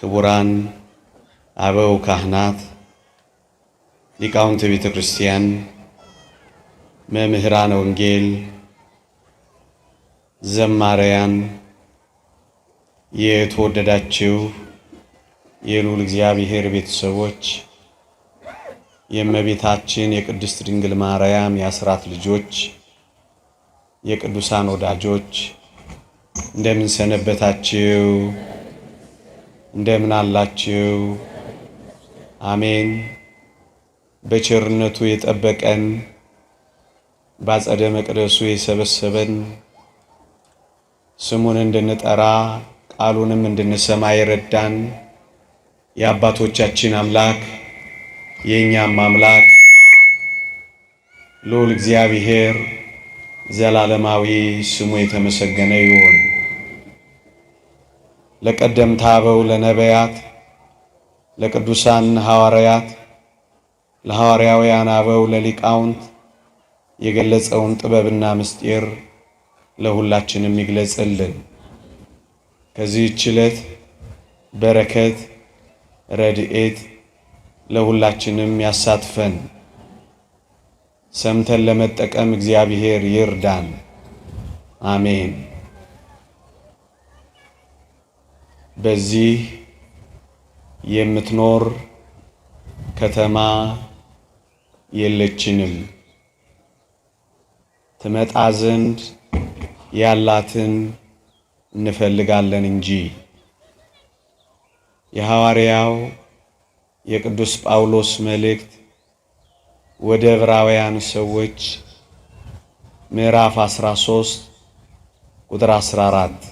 ክቡራን አበው ካህናት፣ ሊቃውንተ ቤተ ክርስቲያን፣ መምህራነ ወንጌል፣ ዘማሪያን፣ የተወደዳችሁ የልዑል እግዚአብሔር ቤተሰቦች፣ የእመቤታችን የቅድስት ድንግል ማርያም የአስራት ልጆች፣ የቅዱሳን ወዳጆች እንደምን ሰነበታችሁ? እንደምን አላችሁ? አሜን። በቸርነቱ የጠበቀን፣ ባጸደ መቅደሱ የሰበሰበን፣ ስሙን እንድንጠራ ቃሉንም እንድንሰማ የረዳን የአባቶቻችን አምላክ የእኛም አምላክ ልዑል እግዚአብሔር ዘላለማዊ ስሙ የተመሰገነ ይሁን። ለቀደምት አበው ለነቢያት፣ ለቅዱሳን ሐዋርያት፣ ለሐዋርያውያን አበው ለሊቃውንት የገለጸውን ጥበብና ምስጢር ለሁላችንም ይግለጽልን። ከዚህች ዕለት በረከት ረድኤት ለሁላችንም ያሳትፈን። ሰምተን ለመጠቀም እግዚአብሔር ይርዳን። አሜን። በዚህ የምትኖር ከተማ የለችንም፣ ትመጣ ዘንድ ያላትን እንፈልጋለን እንጂ። የሐዋርያው የቅዱስ ጳውሎስ መልእክት ወደ ዕብራውያን ሰዎች ምዕራፍ 13 ቁጥር 14።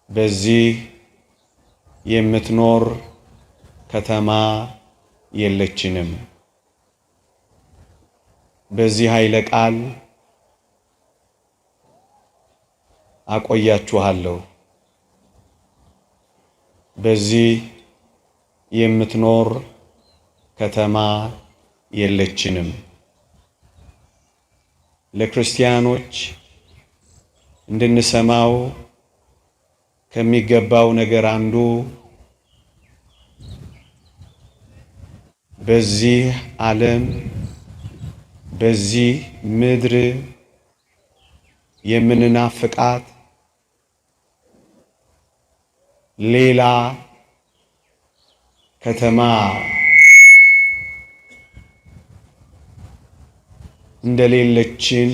በዚህ የምትኖር ከተማ የለችንም። በዚህ ኃይለ ቃል አቆያችኋለሁ። በዚህ የምትኖር ከተማ የለችንም። ለክርስቲያኖች እንድንሰማው ከሚገባው ነገር አንዱ በዚህ ዓለም በዚህ ምድር የምንናፍቃት ሌላ ከተማ እንደሌለችን፣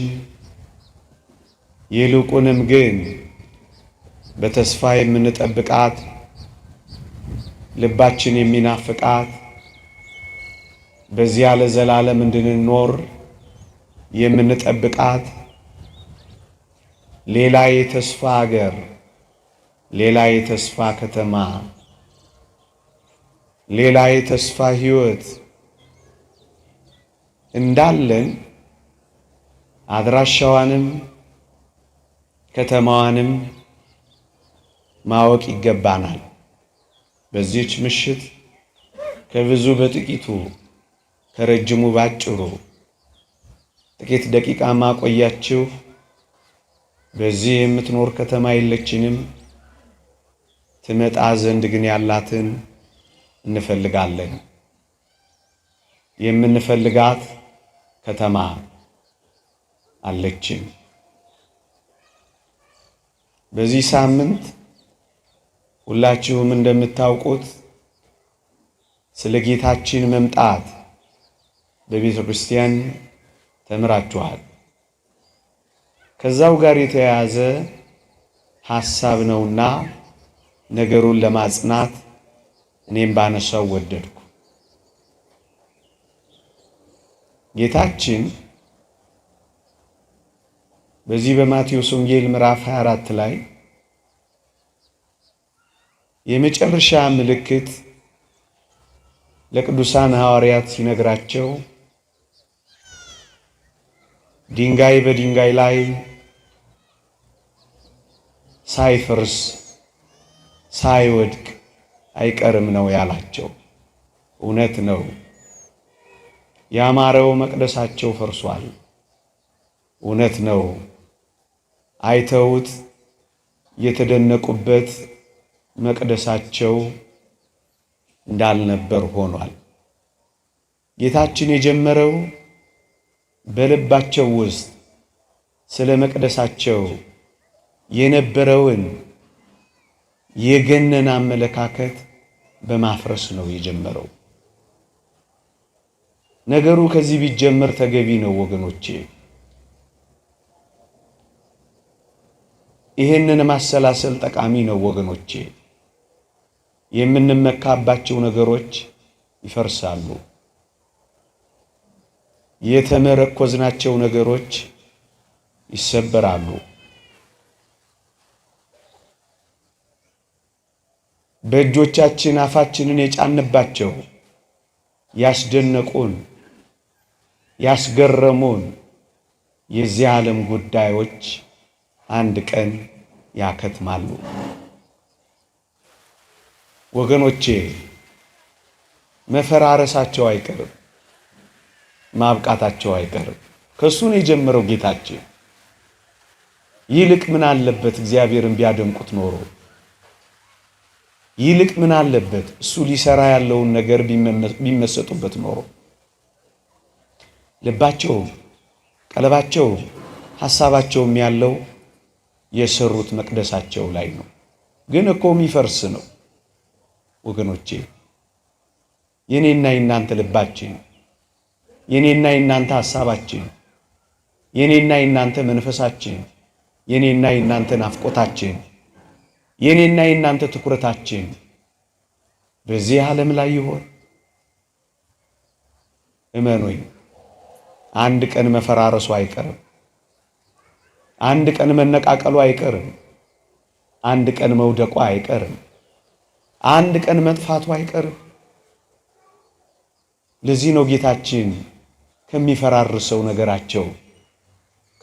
ይልቁንም ግን በተስፋ የምንጠብቃት፣ ልባችን የሚናፍቃት፣ በዚያ ለዘላለም እንድንኖር የምንጠብቃት ሌላ የተስፋ አገር፣ ሌላ የተስፋ ከተማ፣ ሌላ የተስፋ ሕይወት እንዳለን አድራሻዋንም ከተማዋንም ማወቅ ይገባናል። በዚህች ምሽት ከብዙ በጥቂቱ፣ ከረጅሙ ባጭሩ ጥቂት ደቂቃ ማቆያችሁ። በዚህ የምትኖር ከተማ የለችንም፣ ትመጣ ዘንድ ግን ያላትን እንፈልጋለን። የምንፈልጋት ከተማ አለችን። በዚህ ሳምንት ሁላችሁም እንደምታውቁት ስለ ጌታችን መምጣት በቤተ ክርስቲያን ተምራችኋል። ከዛው ጋር የተያያዘ ሐሳብ ነውና ነገሩን ለማጽናት እኔም ባነሳው ወደድኩ። ጌታችን በዚህ በማቴዎስ ወንጌል ምዕራፍ 24 ላይ የመጨረሻ ምልክት ለቅዱሳን ሐዋርያት ሲነግራቸው ድንጋይ በድንጋይ ላይ ሳይፈርስ ሳይወድቅ አይቀርም ነው ያላቸው። እውነት ነው። ያማረው መቅደሳቸው ፈርሷል። እውነት ነው። አይተውት የተደነቁበት መቅደሳቸው እንዳልነበር ሆኗል። ጌታችን የጀመረው በልባቸው ውስጥ ስለ መቅደሳቸው የነበረውን የገነነ አመለካከት በማፍረስ ነው የጀመረው። ነገሩ ከዚህ ቢጀመር ተገቢ ነው ወገኖቼ። ይህንን ማሰላሰል ጠቃሚ ነው ወገኖቼ። የምንመካባቸው ነገሮች ይፈርሳሉ። የተመረኮዝናቸው ነገሮች ይሰበራሉ። በእጆቻችን አፋችንን የጫንባቸው ያስደነቁን፣ ያስገረሙን የዚህ ዓለም ጉዳዮች አንድ ቀን ያከትማሉ። ወገኖቼ መፈራረሳቸው አይቀርም፣ ማብቃታቸው አይቀርም። ከእሱ ነው የጀመረው ጌታችን። ይልቅ ምን አለበት እግዚአብሔርን ቢያደንቁት ኖሮ? ይልቅ ምን አለበት እሱ ሊሰራ ያለውን ነገር ቢመሰጡበት ኖሮ? ልባቸውም ቀለባቸውም ሐሳባቸውም ያለው የሰሩት መቅደሳቸው ላይ ነው። ግን እኮ የሚፈርስ ነው ወገኖቼ። የኔና የናንተ ልባችን፣ የኔና የናንተ ሐሳባችን፣ የኔና የናንተ መንፈሳችን፣ የኔና የናንተ ናፍቆታችን፣ የኔና የናንተ ትኩረታችን በዚህ ዓለም ላይ ይሆን? እመኑኝ፣ አንድ ቀን መፈራረሱ አይቀርም። አንድ ቀን መነቃቀሉ አይቀርም። አንድ ቀን መውደቁ አይቀርም። አንድ ቀን መጥፋቱ አይቀርም። ለዚህ ነው ጌታችን ከሚፈራርሰው ነገራቸው፣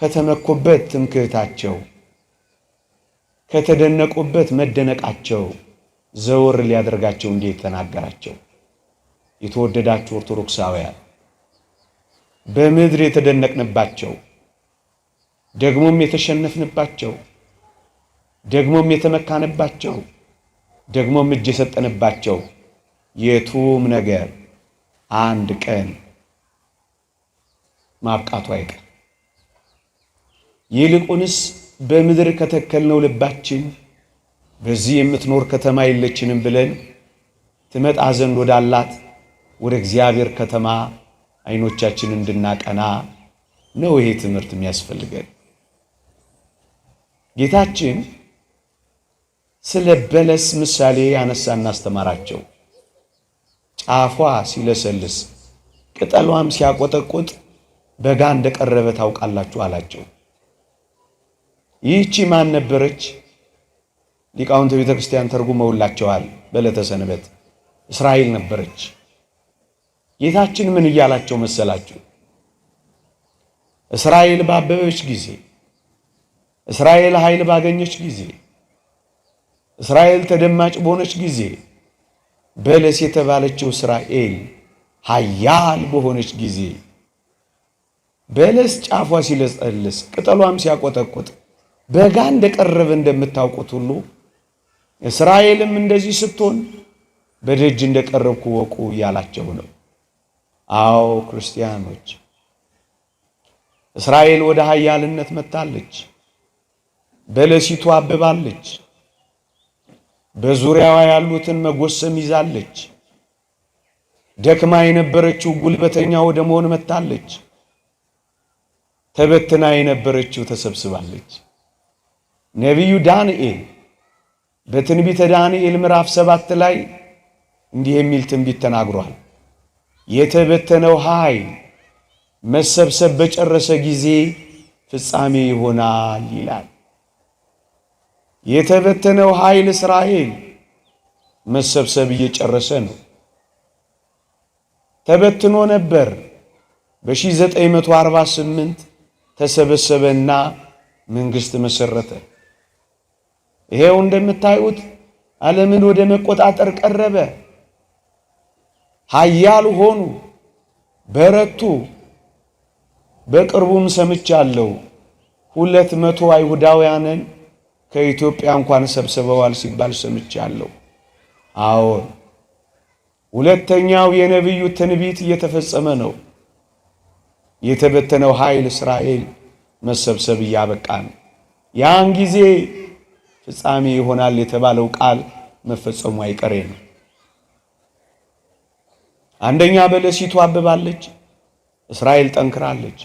ከተመኩበት ትምክህታቸው፣ ከተደነቁበት መደነቃቸው ዘወር ሊያደርጋቸው እንዲህ ተናገራቸው። የተወደዳችሁ ኦርቶዶክሳውያን፣ በምድር የተደነቅንባቸው፣ ደግሞም የተሸነፍንባቸው፣ ደግሞም የተመካንባቸው፣ ደግሞም እጅ የሰጠንባቸው የቱም ነገር አንድ ቀን ማብቃቱ አይቀር። ይልቁንስ በምድር ከተከልነው ልባችን በዚህ የምትኖር ከተማ የለችንም ብለን ትመጣ ዘንድ ወዳላት ወደ እግዚአብሔር ከተማ አይኖቻችን እንድናቀና ነው ይሄ ትምህርት የሚያስፈልገን። ጌታችን ስለ በለስ ምሳሌ ያነሳና አስተማራቸው። ጫፏ ሲለሰልስ ቅጠሏም ሲያቆጠቁጥ በጋ እንደቀረበ ታውቃላችሁ አላቸው። ይህቺ ማን ነበረች? ሊቃውንተ ቤተ ክርስቲያን ተርጉመውላቸዋል። በዕለተ ሰንበት እስራኤል ነበረች። ጌታችን ምን እያላቸው መሰላችሁ? እስራኤል ባበበች ጊዜ፣ እስራኤል ኃይል ባገኘች ጊዜ፣ እስራኤል ተደማጭ በሆነች ጊዜ፣ በለስ የተባለችው እስራኤል ኃያል በሆነች ጊዜ፣ በለስ ጫፏ ሲለጸልስ ቅጠሏም ሲያቆጠቁጥ በጋ እንደቀረበ እንደምታውቁት ሁሉ እስራኤልም እንደዚህ ስትሆን በደጅ እንደቀረብኩ ወቁ እያላቸው ነው። አዎ ክርስቲያኖች፣ እስራኤል ወደ ኃያልነት መጥታለች። በለሲቱ አብባለች። በዙሪያዋ ያሉትን መጎሰም ይዛለች። ደክማ የነበረችው ጉልበተኛ ወደ መሆን መጥታለች። ተበትና የነበረችው ተሰብስባለች። ነቢዩ ዳንኤል በትንቢተ ዳንኤል ምዕራፍ 7 ላይ እንዲህ የሚል ትንቢት ተናግሯል። የተበተነው ኃይል መሰብሰብ በጨረሰ ጊዜ ፍጻሜ ይሆናል ይላል። የተበተነው ኃይል እስራኤል መሰብሰብ እየጨረሰ ነው። ተበትኖ ነበር። በ1948 ተሰበሰበና መንግስት መሰረተ። ይሄው እንደምታዩት ዓለምን ወደ መቆጣጠር ቀረበ። ኃያል ሆኑ፣ በረቱ። በቅርቡም ሰምቻለሁ 200 አይሁዳውያንን ከኢትዮጵያ እንኳን ሰብስበዋል ሲባል ሰምቻለሁ። አዎን፣ ሁለተኛው የነቢዩ ትንቢት እየተፈጸመ ነው። የተበተነው ኃይል እስራኤል መሰብሰብ እያበቃ ነው። ያን ጊዜ ፍጻሜ ይሆናል የተባለው ቃል መፈጸሙ አይቀሬ ነው። አንደኛ በለሲቱ አብባለች፣ እስራኤል ጠንክራለች።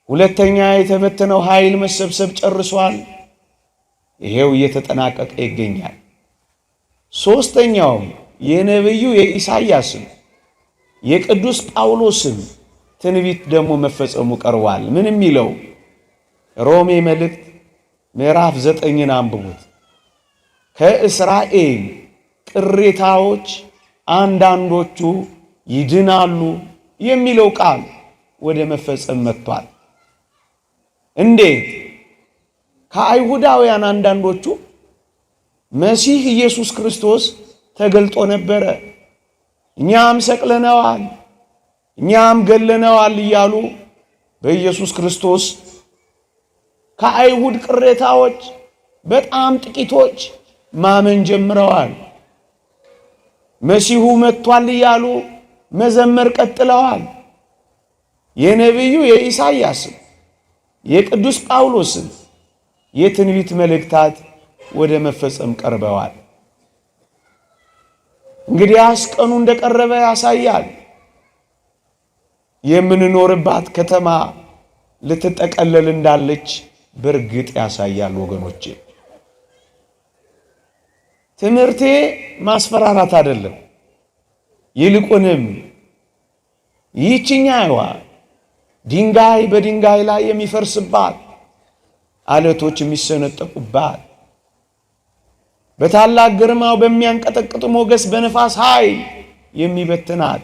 ሁለተኛ የተበተነው ኃይል መሰብሰብ ጨርሷል። ይሄው እየተጠናቀቀ ይገኛል። ሶስተኛውም የነቢዩ የኢሳይያስም የቅዱስ ጳውሎስም ትንቢት ደግሞ መፈጸሙ ቀርቧል። ምን የሚለው? ሮሜ መልእክት ምዕራፍ 9ን አንብቡት። ከእስራኤል ቅሬታዎች አንዳንዶቹ ይድናሉ የሚለው ቃል ወደ መፈጸም መጥቷል። እንዴት? ከአይሁዳውያን አንዳንዶቹ መሲህ ኢየሱስ ክርስቶስ ተገልጦ ነበረ፣ እኛም ሰቅለነዋል፣ እኛም ገለነዋል እያሉ በኢየሱስ ክርስቶስ ከአይሁድ ቅሬታዎች በጣም ጥቂቶች ማመን ጀምረዋል። መሲሁ መጥቷል እያሉ መዘመር ቀጥለዋል። የነቢዩ የኢሳይያስም የቅዱስ ጳውሎስም የትንቢት መልእክታት ወደ መፈጸም ቀርበዋል። እንግዲያስ ቀኑ እንደቀረበ ያሳያል። የምንኖርባት ከተማ ልትጠቀለል እንዳለች በእርግጥ ያሳያል። ወገኖቼ፣ ትምህርቴ ማስፈራራት አይደለም። ይልቁንም ይህችኛዋ ድንጋይ በድንጋይ ላይ የሚፈርስባት፣ አለቶች የሚሰነጠቁባት፣ በታላቅ ግርማው በሚያንቀጠቅጥ ሞገስ በነፋስ ኃይል የሚበትናት፣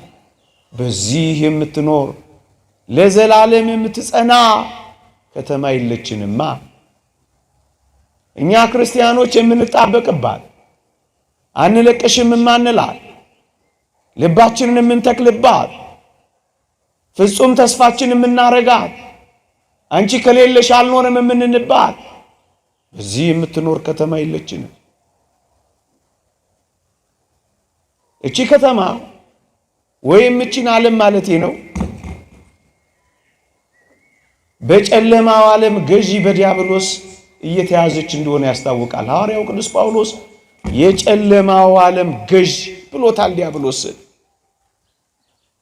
በዚህ የምትኖር ለዘላለም የምትጸና ከተማ የለችንማ። እኛ ክርስቲያኖች የምንጣበቅባት፣ አንለቅሽም የማንላት፣ ልባችንን የምንተክልባት፣ ፍጹም ተስፋችን የምናረጋት፣ አንቺ ከሌለሽ አልኖርም የምንንባት በዚህ የምትኖር ከተማ የለችንም። እቺ ከተማ ወይም እቺን ዓለም ማለቴ ነው፣ በጨለማው ዓለም ገዢ በዲያብሎስ እየተያዘች እንደሆነ ያስታውቃል። ሐዋርያው ቅዱስ ጳውሎስ የጨለማው ዓለም ገዥ ብሎታል ዲያብሎስን።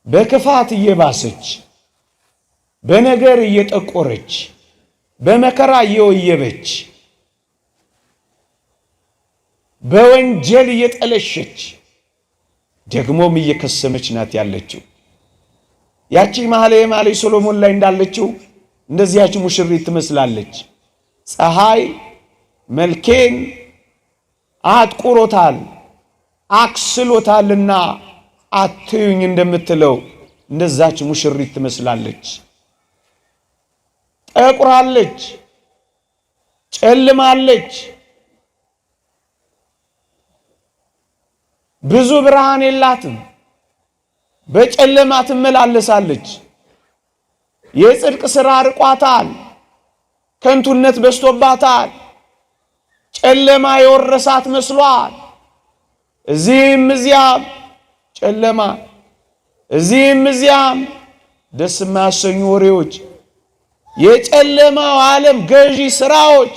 በክፋት እየባሰች፣ በነገር እየጠቆረች፣ በመከራ እየወየበች፣ በወንጀል እየጠለሸች፣ ደግሞም እየከሰመች ናት ያለችው። ያቺ መኃልየ መኃልይ ሶሎሞን ላይ እንዳለችው እንደዚያች ሙሽሪት ትመስላለች። ፀሐይ መልኬን አጥቁሮታል አክስሎታልና አትዩኝ እንደምትለው እንደዛች ሙሽሪት ትመስላለች። ጠቁራለች፣ ጨልማለች፣ ብዙ ብርሃን የላትም። በጨለማ ትመላለሳለች። የጽድቅ ሥራ ርቋታል። ከንቱነት በዝቶባታል። ጨለማ የወረሳት መስሏል። እዚህም እዚያም ጨለማ፣ እዚህም እዚያም ደስ የማያሰኙ ወሬዎች፣ የጨለማው ዓለም ገዢ ስራዎች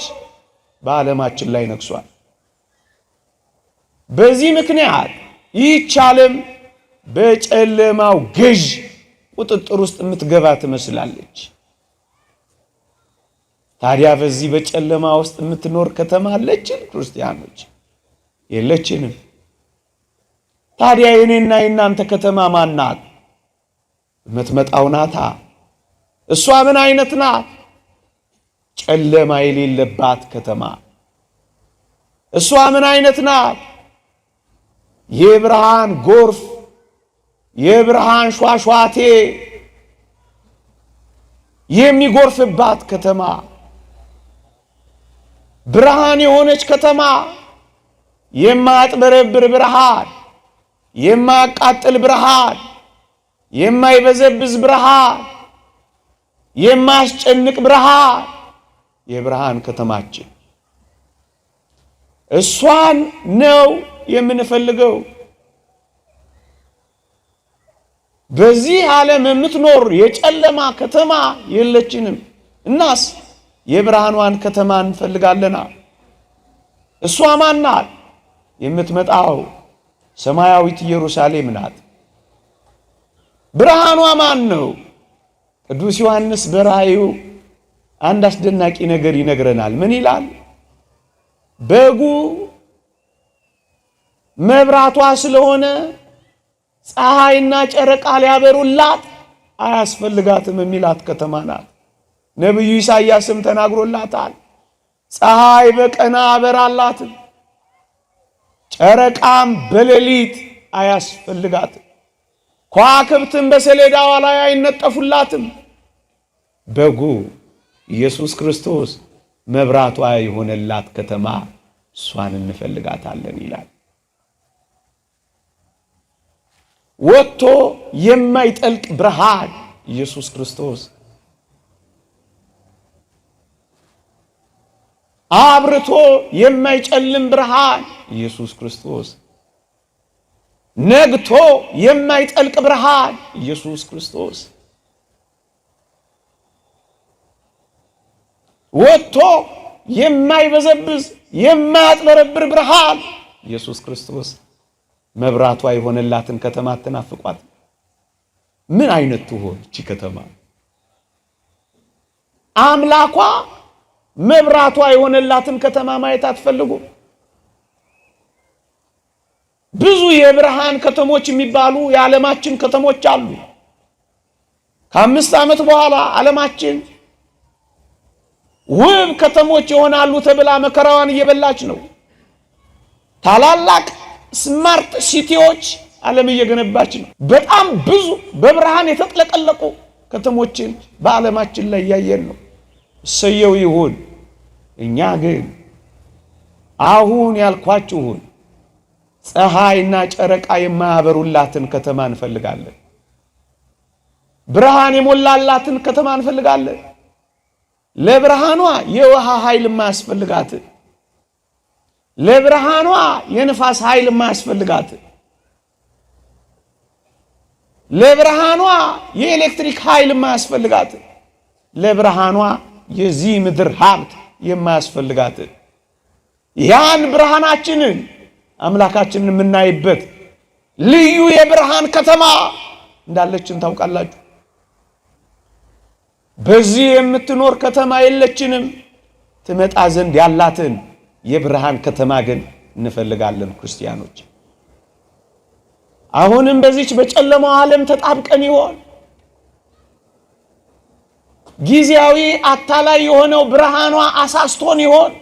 በዓለማችን ላይ ነግሷል። በዚህ ምክንያት ይህች ዓለም በጨለማው ገዥ ቁጥጥር ውስጥ የምትገባ ትመስላለች። ታዲያ በዚህ በጨለማ ውስጥ የምትኖር ከተማ አለችን? ክርስቲያኖች፣ የለችንም። ታዲያ የኔና የእናንተ ከተማ ማን ናት? የምትመጣው ናታ። እሷ ምን አይነት ናት? ጨለማ የሌለባት ከተማ። እሷ ምን አይነት ናት? የብርሃን ጎርፍ፣ የብርሃን ሿሿቴ የሚጎርፍባት ከተማ፣ ብርሃን የሆነች ከተማ፣ የማያጥበረብር ብርሃን፣ የማያቃጥል ብርሃን፣ የማይበዘብዝ ብርሃን፣ የማያስጨንቅ ብርሃን፣ የብርሃን ከተማችን እሷን ነው የምንፈልገው። በዚህ ዓለም የምትኖር የጨለማ ከተማ የለችንም። እናስ የብርሃኗን ከተማ እንፈልጋለና። እሷ ማን ናት? የምትመጣው ሰማያዊት ኢየሩሳሌም ናት። ብርሃኗ ማን ነው? ቅዱስ ዮሐንስ በራእዩ አንድ አስደናቂ ነገር ይነግረናል። ምን ይላል? በጉ መብራቷ ስለሆነ ፀሐይና ጨረቃ ሊያበሩላት አያስፈልጋትም የሚላት ከተማ ናት። ነቢዩ ኢሳይያስም ተናግሮላታል። ፀሐይ በቀን አበራላትም፣ ጨረቃም በሌሊት አያስፈልጋትም፣ ከዋክብትም በሰሌዳዋ ላይ አይነጠፉላትም። በጉ ኢየሱስ ክርስቶስ መብራቷ የሆነላት ከተማ እሷን እንፈልጋታለን ይላል። ወጥቶ የማይጠልቅ ብርሃን ኢየሱስ ክርስቶስ አብርቶ የማይጨልም ብርሃን ኢየሱስ ክርስቶስ ነግቶ የማይጠልቅ ብርሃን ኢየሱስ ክርስቶስ ወጥቶ የማይበዘብዝ የማያጥበረብር ብርሃን ኢየሱስ ክርስቶስ መብራቷ የሆነላትን ከተማ አትናፍቋት። ምን አይነት ትሆን እቺ ከተማ? አምላኳ መብራቷ የሆነላትን ከተማ ማየት አትፈልጉም? ብዙ የብርሃን ከተሞች የሚባሉ የዓለማችን ከተሞች አሉ። ከ5 ዓመት በኋላ ዓለማችን ውብ ከተሞች ይሆናሉ ተብላ መከራዋን እየበላች ነው። ታላላቅ smart city ዎች ዓለም እየገነባች ነው። በጣም ብዙ በብርሃን የተጥለቀለቁ ከተሞችን በዓለማችን ላይ እያየን ነው። እሰየው ይሁን። እኛ ግን አሁን ያልኳችሁን ፀሐይና ጨረቃ የማያበሩላትን ከተማ እንፈልጋለን። ብርሃን የሞላላትን ከተማ እንፈልጋለን። ለብርሃኗ የውሃ ኃይል የማያስፈልጋት፣ ለብርሃኗ የንፋስ ኃይል የማያስፈልጋት፣ ለብርሃኗ የኤሌክትሪክ ኃይል የማያስፈልጋት፣ ለብርሃኗ የዚህ ምድር ሀብት የማያስፈልጋት፣ ያን ብርሃናችንን አምላካችንን የምናይበት ልዩ የብርሃን ከተማ እንዳለችን ታውቃላችሁ። በዚህ የምትኖር ከተማ የለችንም። ትመጣ ዘንድ ያላትን የብርሃን ከተማ ግን እንፈልጋለን። ክርስቲያኖች አሁንም በዚች በጨለማው ዓለም ተጣብቀን ይሆን? ጊዜያዊ አታላይ የሆነው ብርሃኗ አሳስቶን ይሆን?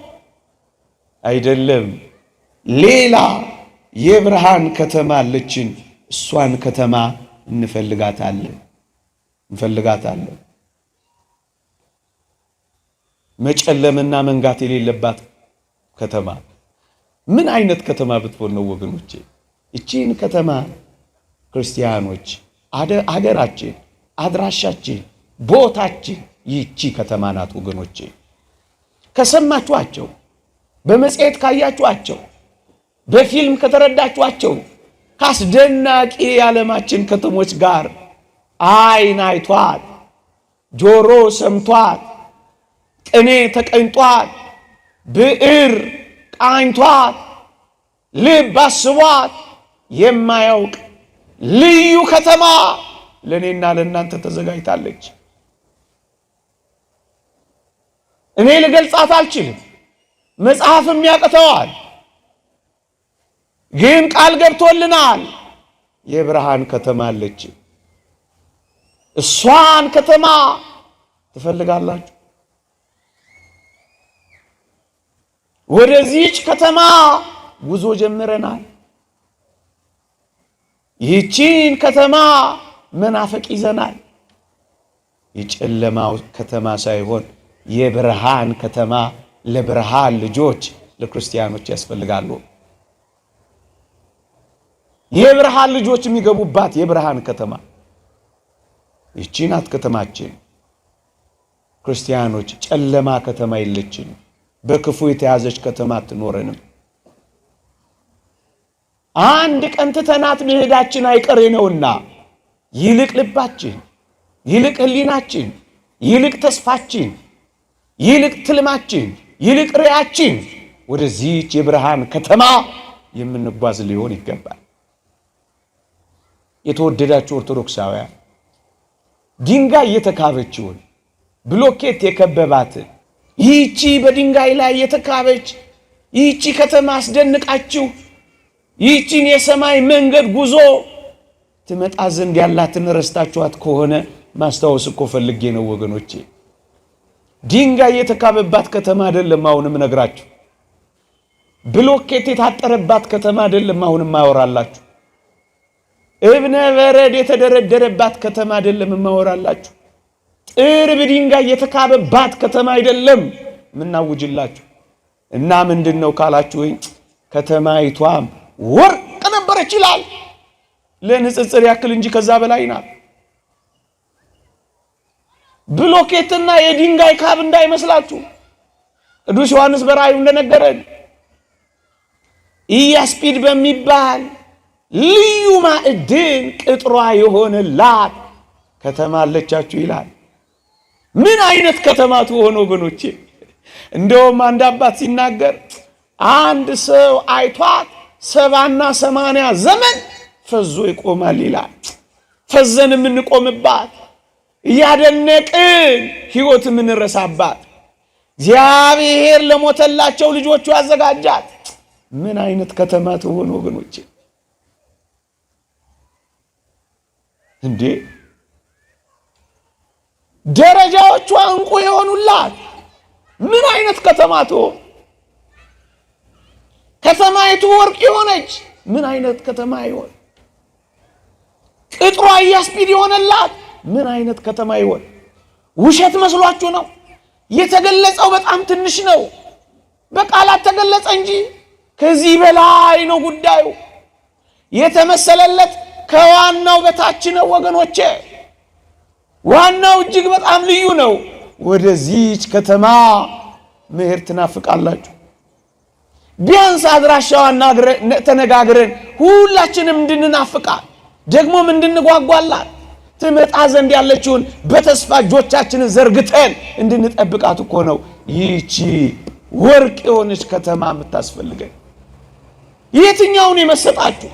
አይደለም። ሌላ የብርሃን ከተማ አለችን። እሷን ከተማ እንፈልጋታለን እንፈልጋታለን። መጨለምና መንጋት የሌለባት ከተማ ምን አይነት ከተማ ብትሆን ነው ወገኖቼ? እቺን ከተማ ክርስቲያኖች፣ አገራችን፣ አድራሻችን፣ ቦታችን ይቺ ከተማ ናት ወገኖቼ። ከሰማችኋቸው፣ በመጽሔት ካያችኋቸው፣ በፊልም ከተረዳችኋቸው ከአስደናቂ የዓለማችን ከተሞች ጋር ዓይን አይቷት፣ ጆሮ ሰምቷት፣ ቅኔ ተቀኝጧት፣ ብዕር ቃኝቷት፣ ልብ አስቧት የማያውቅ ልዩ ከተማ ለእኔና ለእናንተ ተዘጋጅታለች። እኔ ልገልጻት አልችልም፣ መጽሐፍም ያቅተዋል። ግን ቃል ገብቶልናል። የብርሃን ከተማ አለች። እሷን ከተማ ትፈልጋላችሁ? ወደዚች ከተማ ጉዞ ጀምረናል። ይህቺን ከተማ መናፈቅ ይዘናል። የጨለማው ከተማ ሳይሆን የብርሃን ከተማ ለብርሃን ልጆች ለክርስቲያኖች ያስፈልጋሉ። የብርሃን ልጆች የሚገቡባት የብርሃን ከተማ ይህቺ ናት ከተማችን። ክርስቲያኖች፣ ጨለማ ከተማ የለችንም። በክፉ የተያዘች ከተማ አትኖረንም። አንድ ቀን ትተናት መሄዳችን አይቀሬ ነውና ይልቅ ልባችን፣ ይልቅ ሕሊናችን፣ ይልቅ ተስፋችን፣ ይልቅ ትልማችን፣ ይልቅ ራዕያችን ወደዚህች የብርሃን ከተማ የምንጓዝ ሊሆን ይገባል። የተወደዳችሁ ኦርቶዶክሳውያን፣ ድንጋይ የተካበችውን፣ ብሎኬት የከበባትን፣ ይህቺ በድንጋይ ላይ የተካበች ይህቺ ከተማ አስደንቃችሁ ይህቺን የሰማይ መንገድ ጉዞ ትመጣ ዘንድ ያላትን ረስታችኋት ከሆነ ማስታወስ እኮ ፈልጌ ነው ወገኖቼ። ድንጋይ የተካበባት ከተማ አይደለም አሁንም ነግራችሁ። ብሎኬት የታጠረባት ከተማ አይደለም አሁንም ማወራላችሁ። እብነ በረድ የተደረደረባት ከተማ አይደለም ማወራላችሁ። ጥርብ ድንጋይ የተካበባት ከተማ አይደለም የምናውጅላችሁ። እና ምንድን ነው ካላችሁ ከተማይቷም ወርቅ ነበረች ይላል። ለንጽጽር ያክል እንጂ ከዛ በላይ ናት። ብሎኬትና የድንጋይ ካብ እንዳይመስላችሁ። ቅዱስ ዮሐንስ በራእዩ እንደነገረን ኢያስጲድ በሚባል ልዩ ማዕድን ቅጥሯ የሆነላት ከተማ አለቻችሁ ይላል። ምን አይነት ከተማ ትሆን ወገኖቼ? እንደውም አንድ አባት ሲናገር አንድ ሰው አይቷት 70ና 80 ዘመን ፈዞ ይቆማል ይላል። ፈዘን የምንቆምባት፣ እያደነቅን ሕይወት የምንረሳባት፣ እግዚአብሔር ለሞተላቸው ልጆቹ ያዘጋጃት ምን አይነት ከተማ ትሆን ወገኖቼ? እንዴ፣ ደረጃዎቿ ዕንቁ የሆኑላት ምን አይነት ከተማ ትሆን? ከተማይቱ ወርቅ የሆነች ምን አይነት ከተማ ይሆን? ቅጥሯ ኢያስጲድ የሆነላት ምን አይነት ከተማ ይሆን? ውሸት መስሏችሁ ነው? የተገለጸው በጣም ትንሽ ነው። በቃላት ተገለጸ እንጂ ከዚህ በላይ ነው ጉዳዩ። የተመሰለለት ከዋናው በታች ነው ወገኖቼ። ዋናው እጅግ በጣም ልዩ ነው። ወደዚች ከተማ መሄድ ትናፍቃላችሁ። ቢያንስ አድራሻዋን ተነጋግረን ሁላችንም እንድንናፍቃት፣ ደግሞም እንድንጓጓላት፣ ትመጣ ዘንድ ያለችውን በተስፋ እጆቻችንን ዘርግተን እንድንጠብቃት እኮ ነው ይህቺ ወርቅ የሆነች ከተማ የምታስፈልገን። የትኛውን የመሰጣችሁ?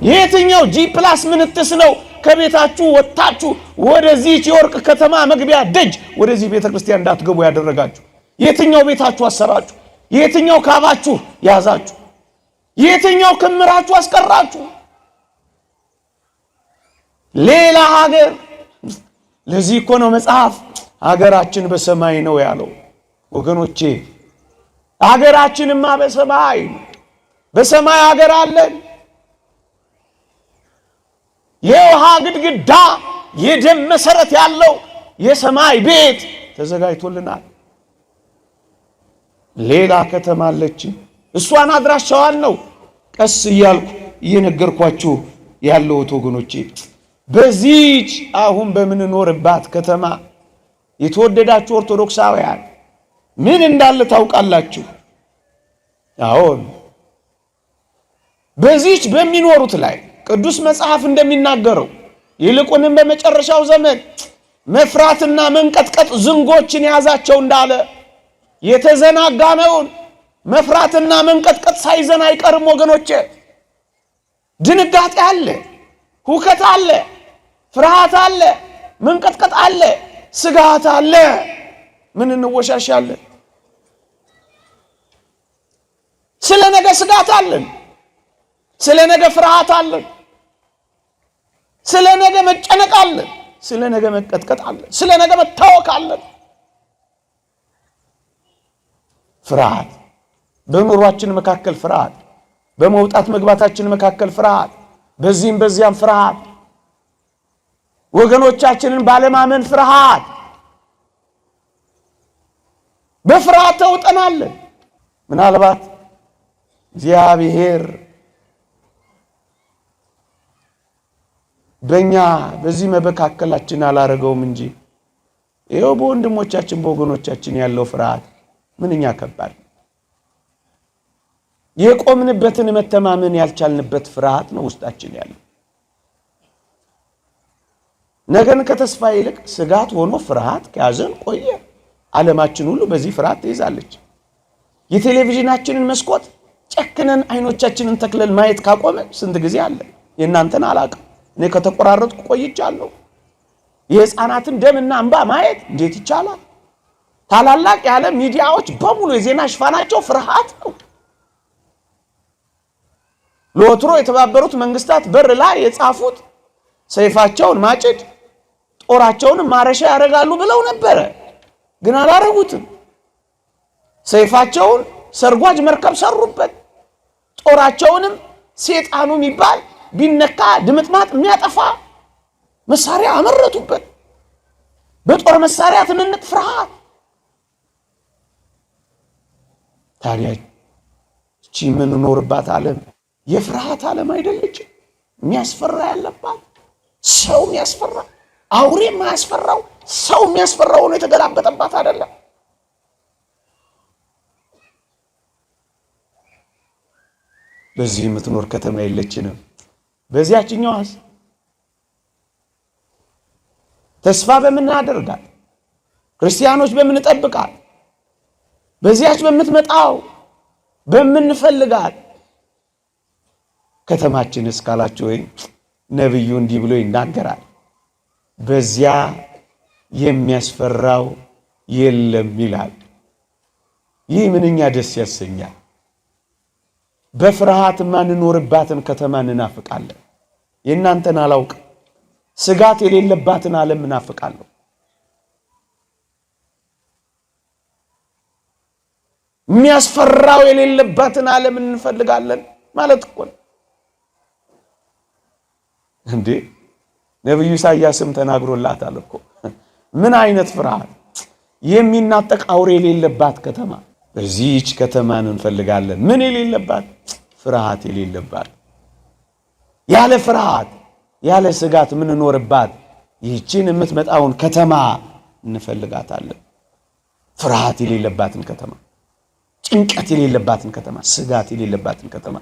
የትኛው G plus ምንትስ ነው ከቤታችሁ ወጥታችሁ ወደዚህች የወርቅ ከተማ መግቢያ ደጅ ወደዚህ ቤተ ክርስቲያን እንዳትገቡ ያደረጋችሁ? የትኛው ቤታችሁ አሰራችሁ? የትኛው ካባችሁ ያዛችሁ? የትኛው ክምራችሁ አስቀራችሁ? ሌላ ሀገር። ለዚህ እኮ ነው መጽሐፍ ሀገራችን በሰማይ ነው ያለው። ወገኖቼ፣ ሀገራችንማ በሰማይ ነው። በሰማይ ሀገር አለን። የውሃ ግድግዳ፣ የደም መሰረት ያለው የሰማይ ቤት ተዘጋጅቶልናል። ሌላ ከተማ አለች። እሷን አድራሻዋን ነው ቀስ እያልኩ እየነገርኳችሁ ያለሁት ወገኖቼ። በዚች አሁን በምንኖርባት ከተማ የተወደዳችሁ ኦርቶዶክሳውያን ምን እንዳለ ታውቃላችሁ? አዎን፣ በዚች በሚኖሩት ላይ ቅዱስ መጽሐፍ እንደሚናገረው ይልቁንም በመጨረሻው ዘመን መፍራትና መንቀጥቀጥ ዝንጎችን የያዛቸው እንዳለ፣ የተዘናጋነውን መፍራትና መንቀጥቀጥ ሳይዘን አይቀርም ወገኖቼ። ድንጋጤ አለ፣ ሁከት አለ፣ ፍርሃት አለ፣ መንቀጥቀጥ አለ፣ ስጋት አለ። ምን እንወሻሻለን? ስለ ነገ ስጋት አለን። ስለ ነገ ፍርሃት አለን። ስለ ነገ መጨነቅ አለን። ስለ ነገ መቀጥቀጥ አለን። ስለ ነገ መታወክ አለን። ፍርሃት በኑሯችን መካከል ፍርሃት፣ በመውጣት መግባታችን መካከል ፍርሃት፣ በዚህም በዚያም ፍርሃት፣ ወገኖቻችንን ባለማመን ፍርሃት፣ በፍርሃት ተውጠናለን። ምናልባት እግዚአብሔር በእኛ በዚህ መበካከላችን አላረገውም እንጂ ይኸው በወንድሞቻችን በወገኖቻችን ያለው ፍርሃት ምንኛ ከባድ። የቆምንበትን መተማመን ያልቻልንበት ፍርሃት ነው ውስጣችን ያለው። ነገን ከተስፋ ይልቅ ስጋት ሆኖ ፍርሃት ከያዘን ቆየ። ዓለማችን ሁሉ በዚህ ፍርሃት ትይዛለች። የቴሌቪዥናችንን መስኮት ጨክነን አይኖቻችንን ተክለን ማየት ካቆመ ስንት ጊዜ አለ። የእናንተን አላቅም። እኔ ከተቆራረጥኩ ቆይቻለሁ። የሕፃናትን ደምና እንባ ማየት እንዴት ይቻላል? ታላላቅ የዓለም ሚዲያዎች በሙሉ የዜና ሽፋናቸው ፍርሃት ነው። ለወትሮ የተባበሩት መንግስታት በር ላይ የጻፉት ሰይፋቸውን ማጭድ ጦራቸውንም ማረሻ ያደርጋሉ ብለው ነበረ፣ ግን አላረጉትም። ሰይፋቸውን ሰርጓጅ መርከብ ሰሩበት፣ ጦራቸውንም ሴጣኑ የሚባል ቢነካ ድምጥማጥ የሚያጠፋ መሳሪያ አመረቱበት። በጦር መሳሪያ ትንንቅ ፍርሃት። ታዲያ እቺ የምንኖርባት ዓለም የፍርሃት ዓለም አይደለችም? የሚያስፈራ ያለባት ሰው የሚያስፈራ አውሬ የማያስፈራው ሰው የሚያስፈራው ሆኖ የተገላበጠባት አይደለም። በዚህ የምትኖር ከተማ የለችንም። በዚያችኛዋስ ተስፋ በምናደርጋት ክርስቲያኖች በምንጠብቃት በዚያች በምትመጣው በምንፈልጋት ከተማችን እስካላችሁ ወይ ነቢዩ እንዲህ ብሎ ይናገራል። በዚያ የሚያስፈራው የለም ይላል። ይህ ምንኛ ደስ ያሰኛል። በፍርሃት ማንኖርባትን ከተማ እንናፍቃለን። የእናንተን አላውቅም። ስጋት የሌለባትን ዓለም እናፍቃለሁ። የሚያስፈራው የሌለባትን ዓለም እንፈልጋለን ማለት እኮ ነው እንዴ! ነቢዩ ኢሳያስም ተናግሮላታል እኮ። ምን አይነት ፍርሃት! የሚናጠቅ አውሬ የሌለባት ከተማ። በዚህች ከተማን እንፈልጋለን። ምን የሌለባት? ፍርሃት የሌለባት፣ ያለ ፍርሃት ያለ ስጋት የምንኖርባት ይህችን የምትመጣውን ከተማ እንፈልጋታለን። ፍርሃት የሌለባትን ከተማ፣ ጭንቀት የሌለባትን ከተማ፣ ስጋት የሌለባትን ከተማ፣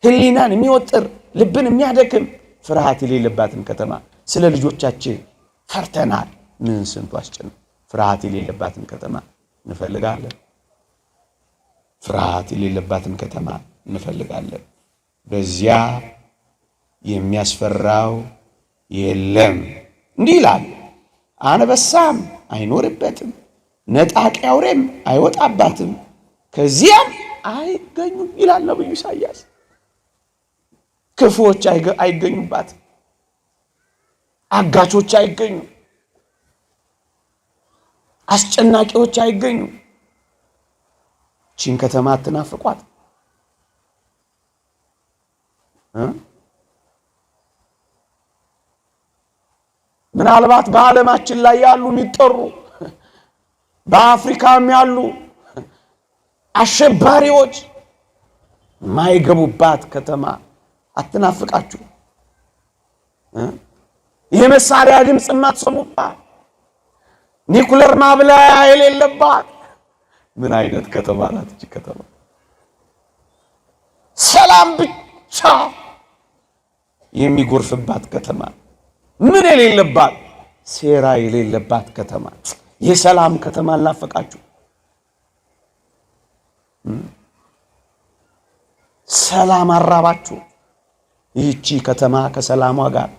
ሕሊናን የሚወጥር ልብን የሚያደክም ፍርሃት የሌለባትን ከተማ። ስለ ልጆቻችን ፈርተናል። ምን ስንቱ አስጨንቅ። ፍርሃት የሌለባትን ከተማ እንፈልጋለን። ፍርሃት የሌለባትን ከተማ እንፈልጋለን። በዚያ የሚያስፈራው የለም። እንዲህ ይላል፣ አንበሳም አይኖርበትም፣ ነጣቂ አውሬም አይወጣባትም፣ ከዚያም አይገኙም ይላል ነብዩ ኢሳያስ። ክፉዎች አይገኙባትም፣ አጋቾች አይገኙም፣ አስጨናቂዎች አይገኙም። ቺን ከተማ አትናፍቋት። ምናልባት በዓለማችን ላይ ያሉ የሚጠሩ በአፍሪካም ያሉ አሸባሪዎች የማይገቡባት ከተማ አትናፍቃችሁ? የመሳሪያ ድምፅ የማትሰሙባት፣ ኒኩለር ማብላያ የሌለባት ምን አይነት ከተማ ናት እቺ ከተማ? ሰላም ብቻ የሚጎርፍባት ከተማ፣ ምን የሌለባት፣ ሴራ የሌለባት ከተማ፣ የሰላም ከተማ አልናፈቃችሁ? ሰላም አራባችሁ? ይህቺ ከተማ ከሰላሟ ጋር፣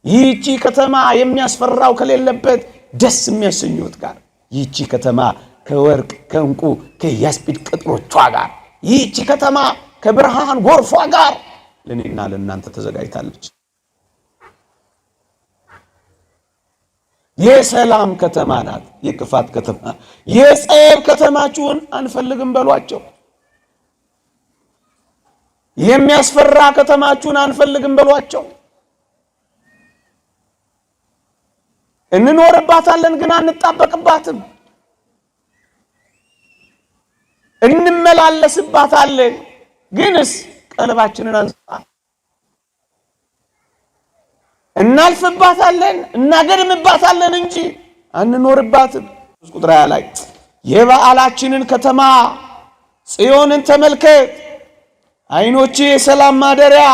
ይህቺ ከተማ የሚያስፈራው ከሌለበት ደስ የሚያሰኙት ጋር፣ ይህቺ ከተማ ከወርቅ ከዕንቁ ከኢያስጲድ ቅጥሮቿ ጋር፣ ይህቺ ከተማ ከብርሃን ጎርፏ ጋር ለእኔና ለእናንተ ተዘጋጅታለች። የሰላም ከተማ ናት። የክፋት ከተማ፣ የጸብ ከተማችሁን አንፈልግም በሏቸው። የሚያስፈራ ከተማችሁን አንፈልግም በሏቸው። እንኖርባታለን ግን አንጣበቅባትም። እንመላለስባታለን ግንስ ቀልባችንን አንጻ እናልፍባታለን፣ እናገድምባታለን እንጂ አንኖርባትም። ቁጥር 20 ላይ የበዓላችንን ከተማ ጽዮንን ተመልከት፣ ዓይኖቼ የሰላም ማደሪያ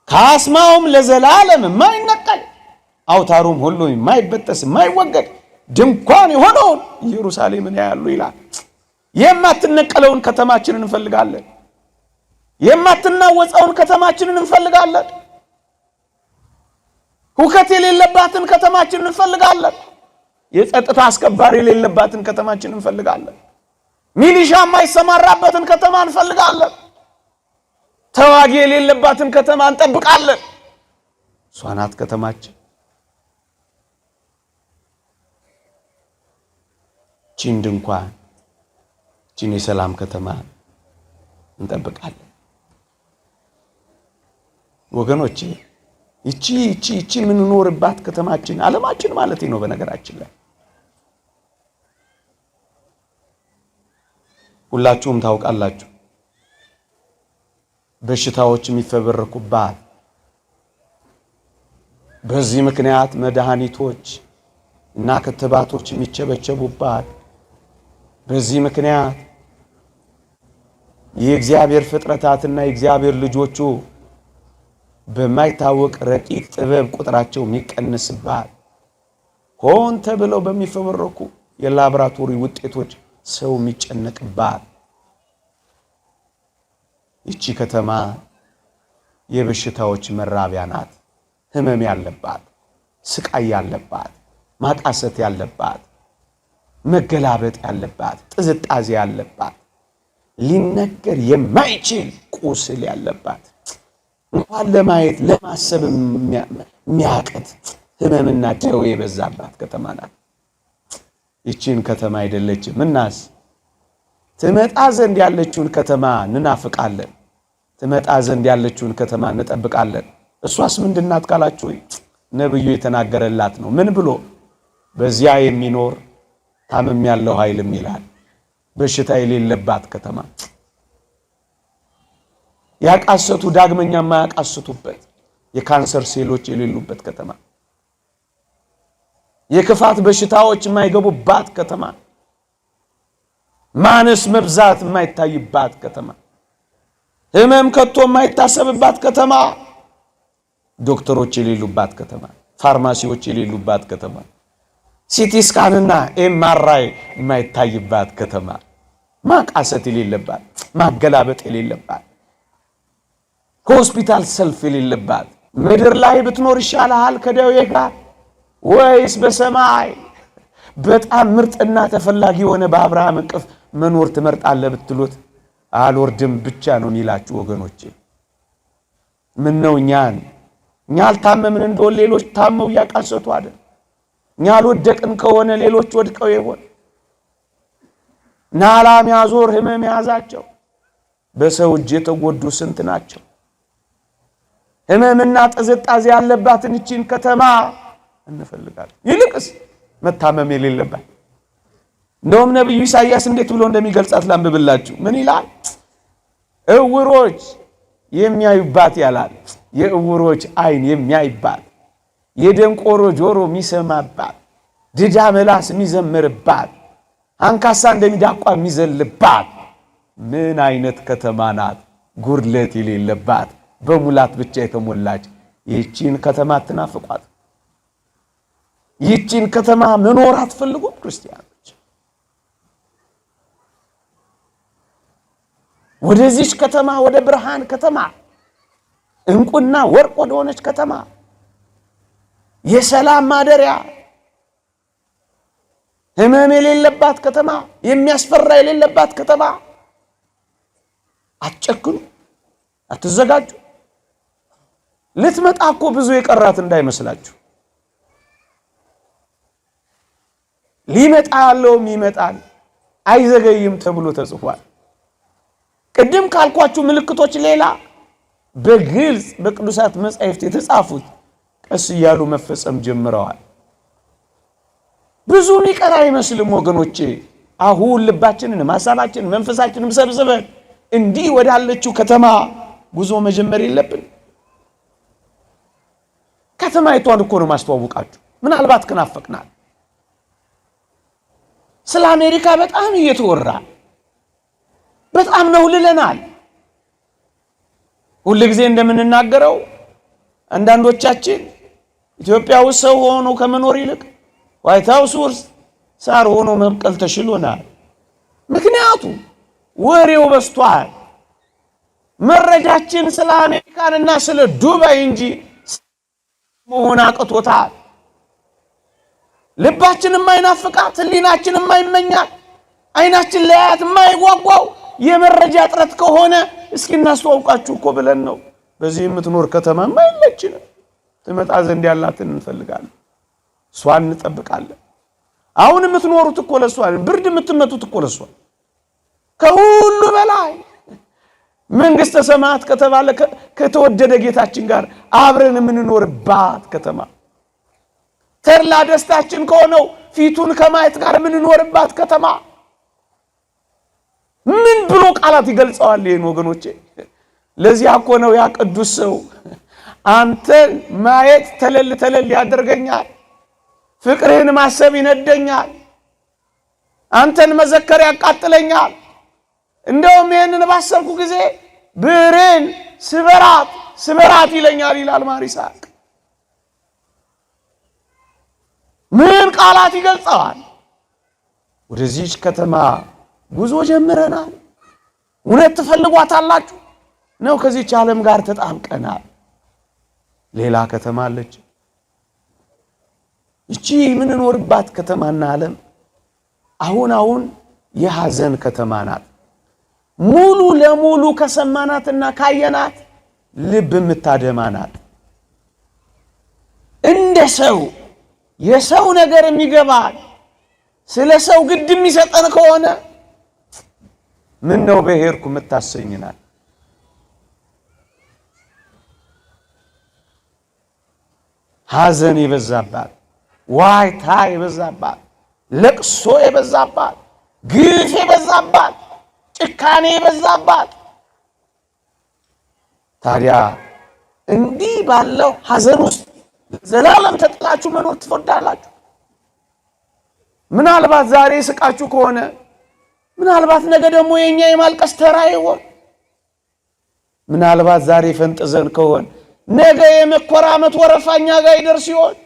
ካስማውም ለዘላለም የማይነቀል አውታሩም ሁሉ የማይበጠስ የማይወገድ ድንኳን የሆነውን ኢየሩሳሌምን ያያሉ ይላል። የማትነቀለውን ከተማችንን እንፈልጋለን። የማትናወፀውን ከተማችንን እንፈልጋለን። ሁከት የሌለባትን ከተማችንን እንፈልጋለን። የጸጥታ አስከባሪ የሌለባትን ከተማችንን እንፈልጋለን። ሚሊሻ የማይሰማራበትን ከተማ እንፈልጋለን። ተዋጊ የሌለባትን ከተማ እንጠብቃለን። እሷ ናት ከተማችን። ቺን ድንኳን ቺን የሰላም ከተማ እንጠብቃለን። ወገኖቼ ይቺ ይቺ ይቺ የምንኖርባት ከተማችን ዓለማችን ማለት ነው። በነገራችን ላይ ሁላችሁም ታውቃላችሁ፣ በሽታዎች የሚፈበረኩባት፣ በዚህ ምክንያት መድኃኒቶች እና ክትባቶች የሚቸበቸቡባት፣ በዚህ ምክንያት የእግዚአብሔር ፍጥረታትና የእግዚአብሔር ልጆቹ በማይታወቅ ረቂቅ ጥበብ ቁጥራቸው የሚቀንስባት፣ ሆን ተብለው በሚፈበረኩ የላቦራቶሪ ውጤቶች ሰው የሚጨነቅባት ይቺ ከተማ የበሽታዎች መራቢያ ናት። ህመም ያለባት፣ ስቃይ ያለባት፣ ማቃሰት ያለባት፣ መገላበጥ ያለባት፣ ጥዝጣዜ ያለባት፣ ሊነገር የማይችል ቁስል ያለባት፣ እንኳን ለማየት ለማሰብ የሚያቅት ህመምና ደዌ የበዛባት ከተማ ናት። ይቺን ከተማ አይደለችም። እናስ ትመጣ ዘንድ ያለችውን ከተማ እንናፍቃለን። ትመጣ ዘንድ ያለችውን ከተማ እንጠብቃለን። እሷስ ምንድናት ካላችሁ ነብዩ የተናገረላት ነው። ምን ብሎ? በዚያ የሚኖር ታምም ያለው ኃይልም ይላል። በሽታ የሌለባት ከተማ፣ ያቃሰቱ ዳግመኛ የማያቃስቱበት የካንሰር ሴሎች የሌሉበት ከተማ፣ የክፋት በሽታዎች የማይገቡባት ከተማ፣ ማነስ መብዛት የማይታይባት ከተማ፣ ህመም ከቶ የማይታሰብባት ከተማ፣ ዶክተሮች የሌሉባት ከተማ፣ ፋርማሲዎች የሌሉባት ከተማ፣ CT scan ና MRI የማይታይባት ከተማ፣ ማቃሰት የሌለባት፣ ማገላበጥ የሌለባት፣ ሆስፒታል ሰልፍ የሌለባት ምድር ላይ ብትኖር ይሻልሃል ከደዌ ጋር ወይስ በሰማይ በጣም ምርጥና ተፈላጊ የሆነ በአብርሃም እቅፍ መኖር ትመርጣለህ ብትሉት አልወርድም ብቻ ነው የሚላችሁ ወገኖቼ። ምን ነው እኛን እኛ አልታመምን እንደሆን ሌሎች ታመው እያቃሰቱ አይደል? እኛ አልወደቅን ከሆነ ሌሎች ወድቀው ይሆን? ናላ ሚያዞር ህመም የያዛቸው በሰው እጅ የተጎዱ ስንት ናቸው? ህመምና ጥዝጣዜ ያለባትን እቺን ከተማ እንፈልጋለን። ይልቅስ መታመም የሌለባት። እንደውም ነቢዩ ኢሳይያስ እንዴት ብሎ እንደሚገልጻት ላንብብላችሁ። ምን ይላል? እውሮች የሚያዩባት ያላል። የእውሮች ዓይን የሚያይባት፣ የደንቆሮ ጆሮ የሚሰማባት፣ ድዳ መላስ የሚዘምርባት፣ አንካሳ እንደሚዳቋ የሚዘልባት ምን አይነት ከተማ ናት? ጉድለት የሌለባት በሙላት ብቻ የተሞላች። ይህቺን ከተማ አትናፍቋት። ይህቺን ከተማ መኖር አትፈልጉም ክርስቲያኖች? ወደዚች ከተማ፣ ወደ ብርሃን ከተማ፣ እንቁና ወርቅ ወደሆነች ከተማ፣ የሰላም ማደሪያ፣ ህመም የሌለባት ከተማ፣ የሚያስፈራ የሌለባት ከተማ አትጨክኑ፣ አትዘጋጁ። ልትመጣ እኮ ብዙ የቀራት እንዳይመስላችሁ። ሊመጣ ያለውም ይመጣል አይዘገይም ተብሎ ተጽፏል። ቅድም ካልኳችሁ ምልክቶች ሌላ በግልጽ በቅዱሳት መጻሕፍት የተጻፉት ቀስ እያሉ መፈጸም ጀምረዋል። ብዙ የሚቀር አይመስልም ወገኖቼ። አሁን ልባችንን፣ ሀሳባችንን፣ መንፈሳችንን ሰብስበን እንዲህ ወዳለችው ከተማ ጉዞ መጀመር የለብን። ከተማይቷን እኮ ነው ማስተዋወቃችሁ። ምናልባት ከናፈቅናል። ስለ አሜሪካ በጣም እየተወራ በጣም ነው ልለናል። ሁል ጊዜ እንደምንናገረው አንዳንዶቻችን ኢትዮጵያ ውስጥ ሰው ሆኖ ከመኖር ይልቅ ዋይት ሃውስ ውስጥ ሳር ሆኖ መብቀል ተሽሎናል። ምክንያቱም ወሬው በዝቷል። መረጃችን ስለ አሜሪካንና ስለ ዱባይ እንጂ መሆን አቅቶታል። ልባችን የማይናፍቃት፣ ሕሊናችን የማይመኛት፣ አይናችን ለያት የማይጓጓው የመረጃ እጥረት ከሆነ እስኪ እናስተዋውቃችሁ እኮ ብለን ነው። በዚህ የምትኖር ከተማማ የለችንም። ትመጣ ዘንድ ያላትን እንፈልጋለን፣ እሷን እንጠብቃለን። አሁን የምትኖሩት እኮ ለእሷ፣ ብርድ የምትመቱት እኮ ለእሷ። ከሁሉ በላይ መንግሥተ ሰማያት ከተባለ ከተወደደ ጌታችን ጋር አብረን የምንኖርባት ከተማ፣ ተድላ ደስታችን ከሆነው ፊቱን ከማየት ጋር የምንኖርባት ከተማ ምን ብሎ ቃላት ይገልጸዋል? ይህን ወገኖቼ፣ ለዚያ እኮ ነው ያ ቅዱስ ሰው አንተን ማየት ተለል ተለል ያደርገኛል፣ ፍቅርህን ማሰብ ይነደኛል፣ አንተን መዘከር ያቃጥለኛል። እንደውም ይህንን ባሰብኩ ጊዜ ብዕሬን ስበራት ስበራት ይለኛል ይላል ማር ይስሐቅ። ምን ቃላት ይገልጸዋል? ወደዚች ከተማ ጉዞ ጀምረናል። እውነት ትፈልጓታላችሁ ነው? ከዚች ዓለም ጋር ተጣብቀናል። ሌላ ከተማ አለች። እቺ የምንኖርባት ከተማና ዓለም አሁን አሁን የሐዘን ከተማ ናት። ሙሉ ለሙሉ ከሰማናትና ካየናት ልብ የምታደማ ናት። እንደ ሰው የሰው ነገር የሚገባል ስለ ሰው ግድ የሚሰጠን ከሆነ ምን ነው በሄድኩ የምታሰኝናል። ሐዘን የበዛባት፣ ዋይታ የበዛባት፣ ለቅሶ የበዛባት፣ ግፍ የበዛባት፣ ጭካኔ የበዛባት። ታዲያ እንዲህ ባለው ሐዘን ውስጥ ዘላለም ተጥላችሁ መኖር ትወዳላችሁ? ምናልባት ዛሬ ስቃችሁ ከሆነ ምናልባት ነገ ደግሞ የኛ የማልቀስ ተራ ይሆን? ምናልባት ዛሬ ፈንጥዘን ከሆን ነገ የመኮራመት ወረፋ እኛ ጋር ይደርስ ይሆን?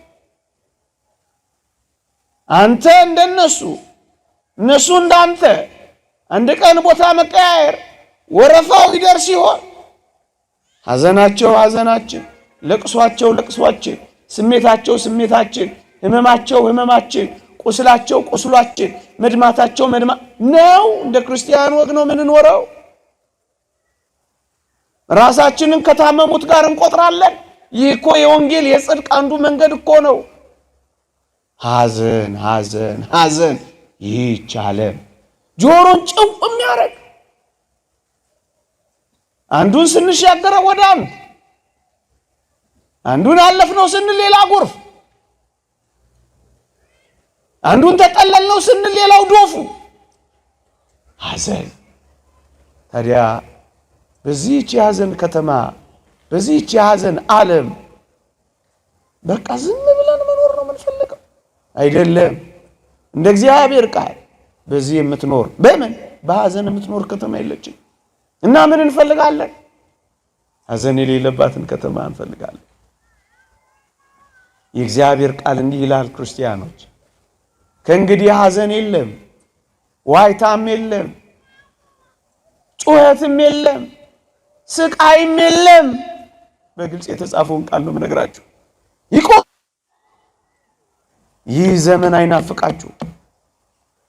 አንተ እንደነሱ እነሱ እንዳንተ አንድ ቀን ቦታ መቀያየር ወረፋው ይደርስ ይሆን? ሐዘናቸው ሐዘናችን፣ ለቅሷቸው ለቅሷችን፣ ስሜታቸው ስሜታችን፣ ህመማቸው ህመማችን፣ ቁስላቸው ቁስሏችን፣ መድማታቸው መድማ ነው። እንደ ክርስቲያን ወግ ነው የምንኖረው። ራሳችንን ከታመሙት ጋር እንቆጥራለን። ይህ እኮ የወንጌል የጽድቅ አንዱ መንገድ እኮ ነው። ሐዘን ሐዘን ሐዘን ይቻለም ጆሮን ጭው የሚያደርግ አንዱን ስንሻገረው ወደ አንድ አንዱን አለፍነው ስንል ሌላ ጎርፍ፣ አንዱን ተጠለልነው ስንል ሌላው ዶፉ ሐዘን። ታዲያ በዚህች የሐዘን ከተማ በዚህች የሐዘን ዓለም በቃ ዝም ብለን መኖር ነው የምንፈልገው? አይደለም። እንደ እግዚአብሔር ቃል በዚህ የምትኖር በምን በሐዘን የምትኖር ከተማ የለችም። እና ምን እንፈልጋለን? ሐዘን የሌለባትን ከተማ እንፈልጋለን። የእግዚአብሔር ቃል እንዲህ ይላል፣ ክርስቲያኖች ከእንግዲህ ሐዘን የለም፣ ዋይታም የለም፣ ጩኸትም የለም፣ ስቃይም የለም። በግልጽ የተጻፈውን ቃል ነው የምነግራችሁ። ይቆም ይህ ዘመን አይናፍቃችሁ፣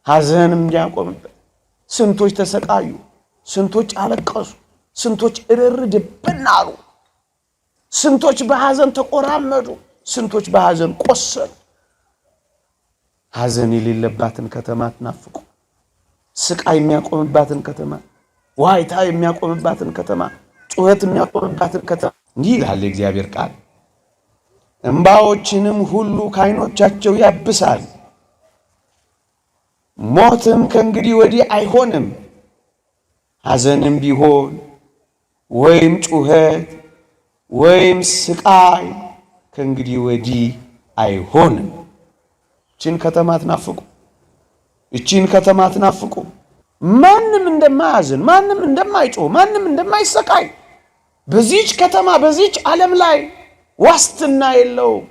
ሐዘንም እንዲያቆምበት። ስንቶች ተሰቃዩ፣ ስንቶች አለቀሱ፣ ስንቶች እርር ድብን አሉ፣ ስንቶች በሐዘን ተቆራመዱ፣ ስንቶች በሐዘን ቆሰሉ። ሐዘን የሌለባትን ከተማ አትናፍቁ። ስቃይ የሚያቆምባትን ከተማ፣ ዋይታ የሚያቆምባትን ከተማ፣ ጩኸት የሚያቆምባትን ከተማ። እንዲህ ይላል የእግዚአብሔር ቃል፣ እምባዎችንም ሁሉ ከዓይኖቻቸው ያብሳል፣ ሞትም ከእንግዲህ ወዲህ አይሆንም፣ ሐዘንም ቢሆን ወይም ጩኸት ወይም ስቃይ ከእንግዲህ ወዲህ አይሆንም። እቺን ከተማ አትናፍቁ። እቺን ከተማ አትናፍቁ። ማንም እንደማያዝን፣ ማንም እንደማይጮህ፣ ማንም እንደማይሰቃይ በዚህች ከተማ በዚህች ዓለም ላይ ዋስትና የለውም።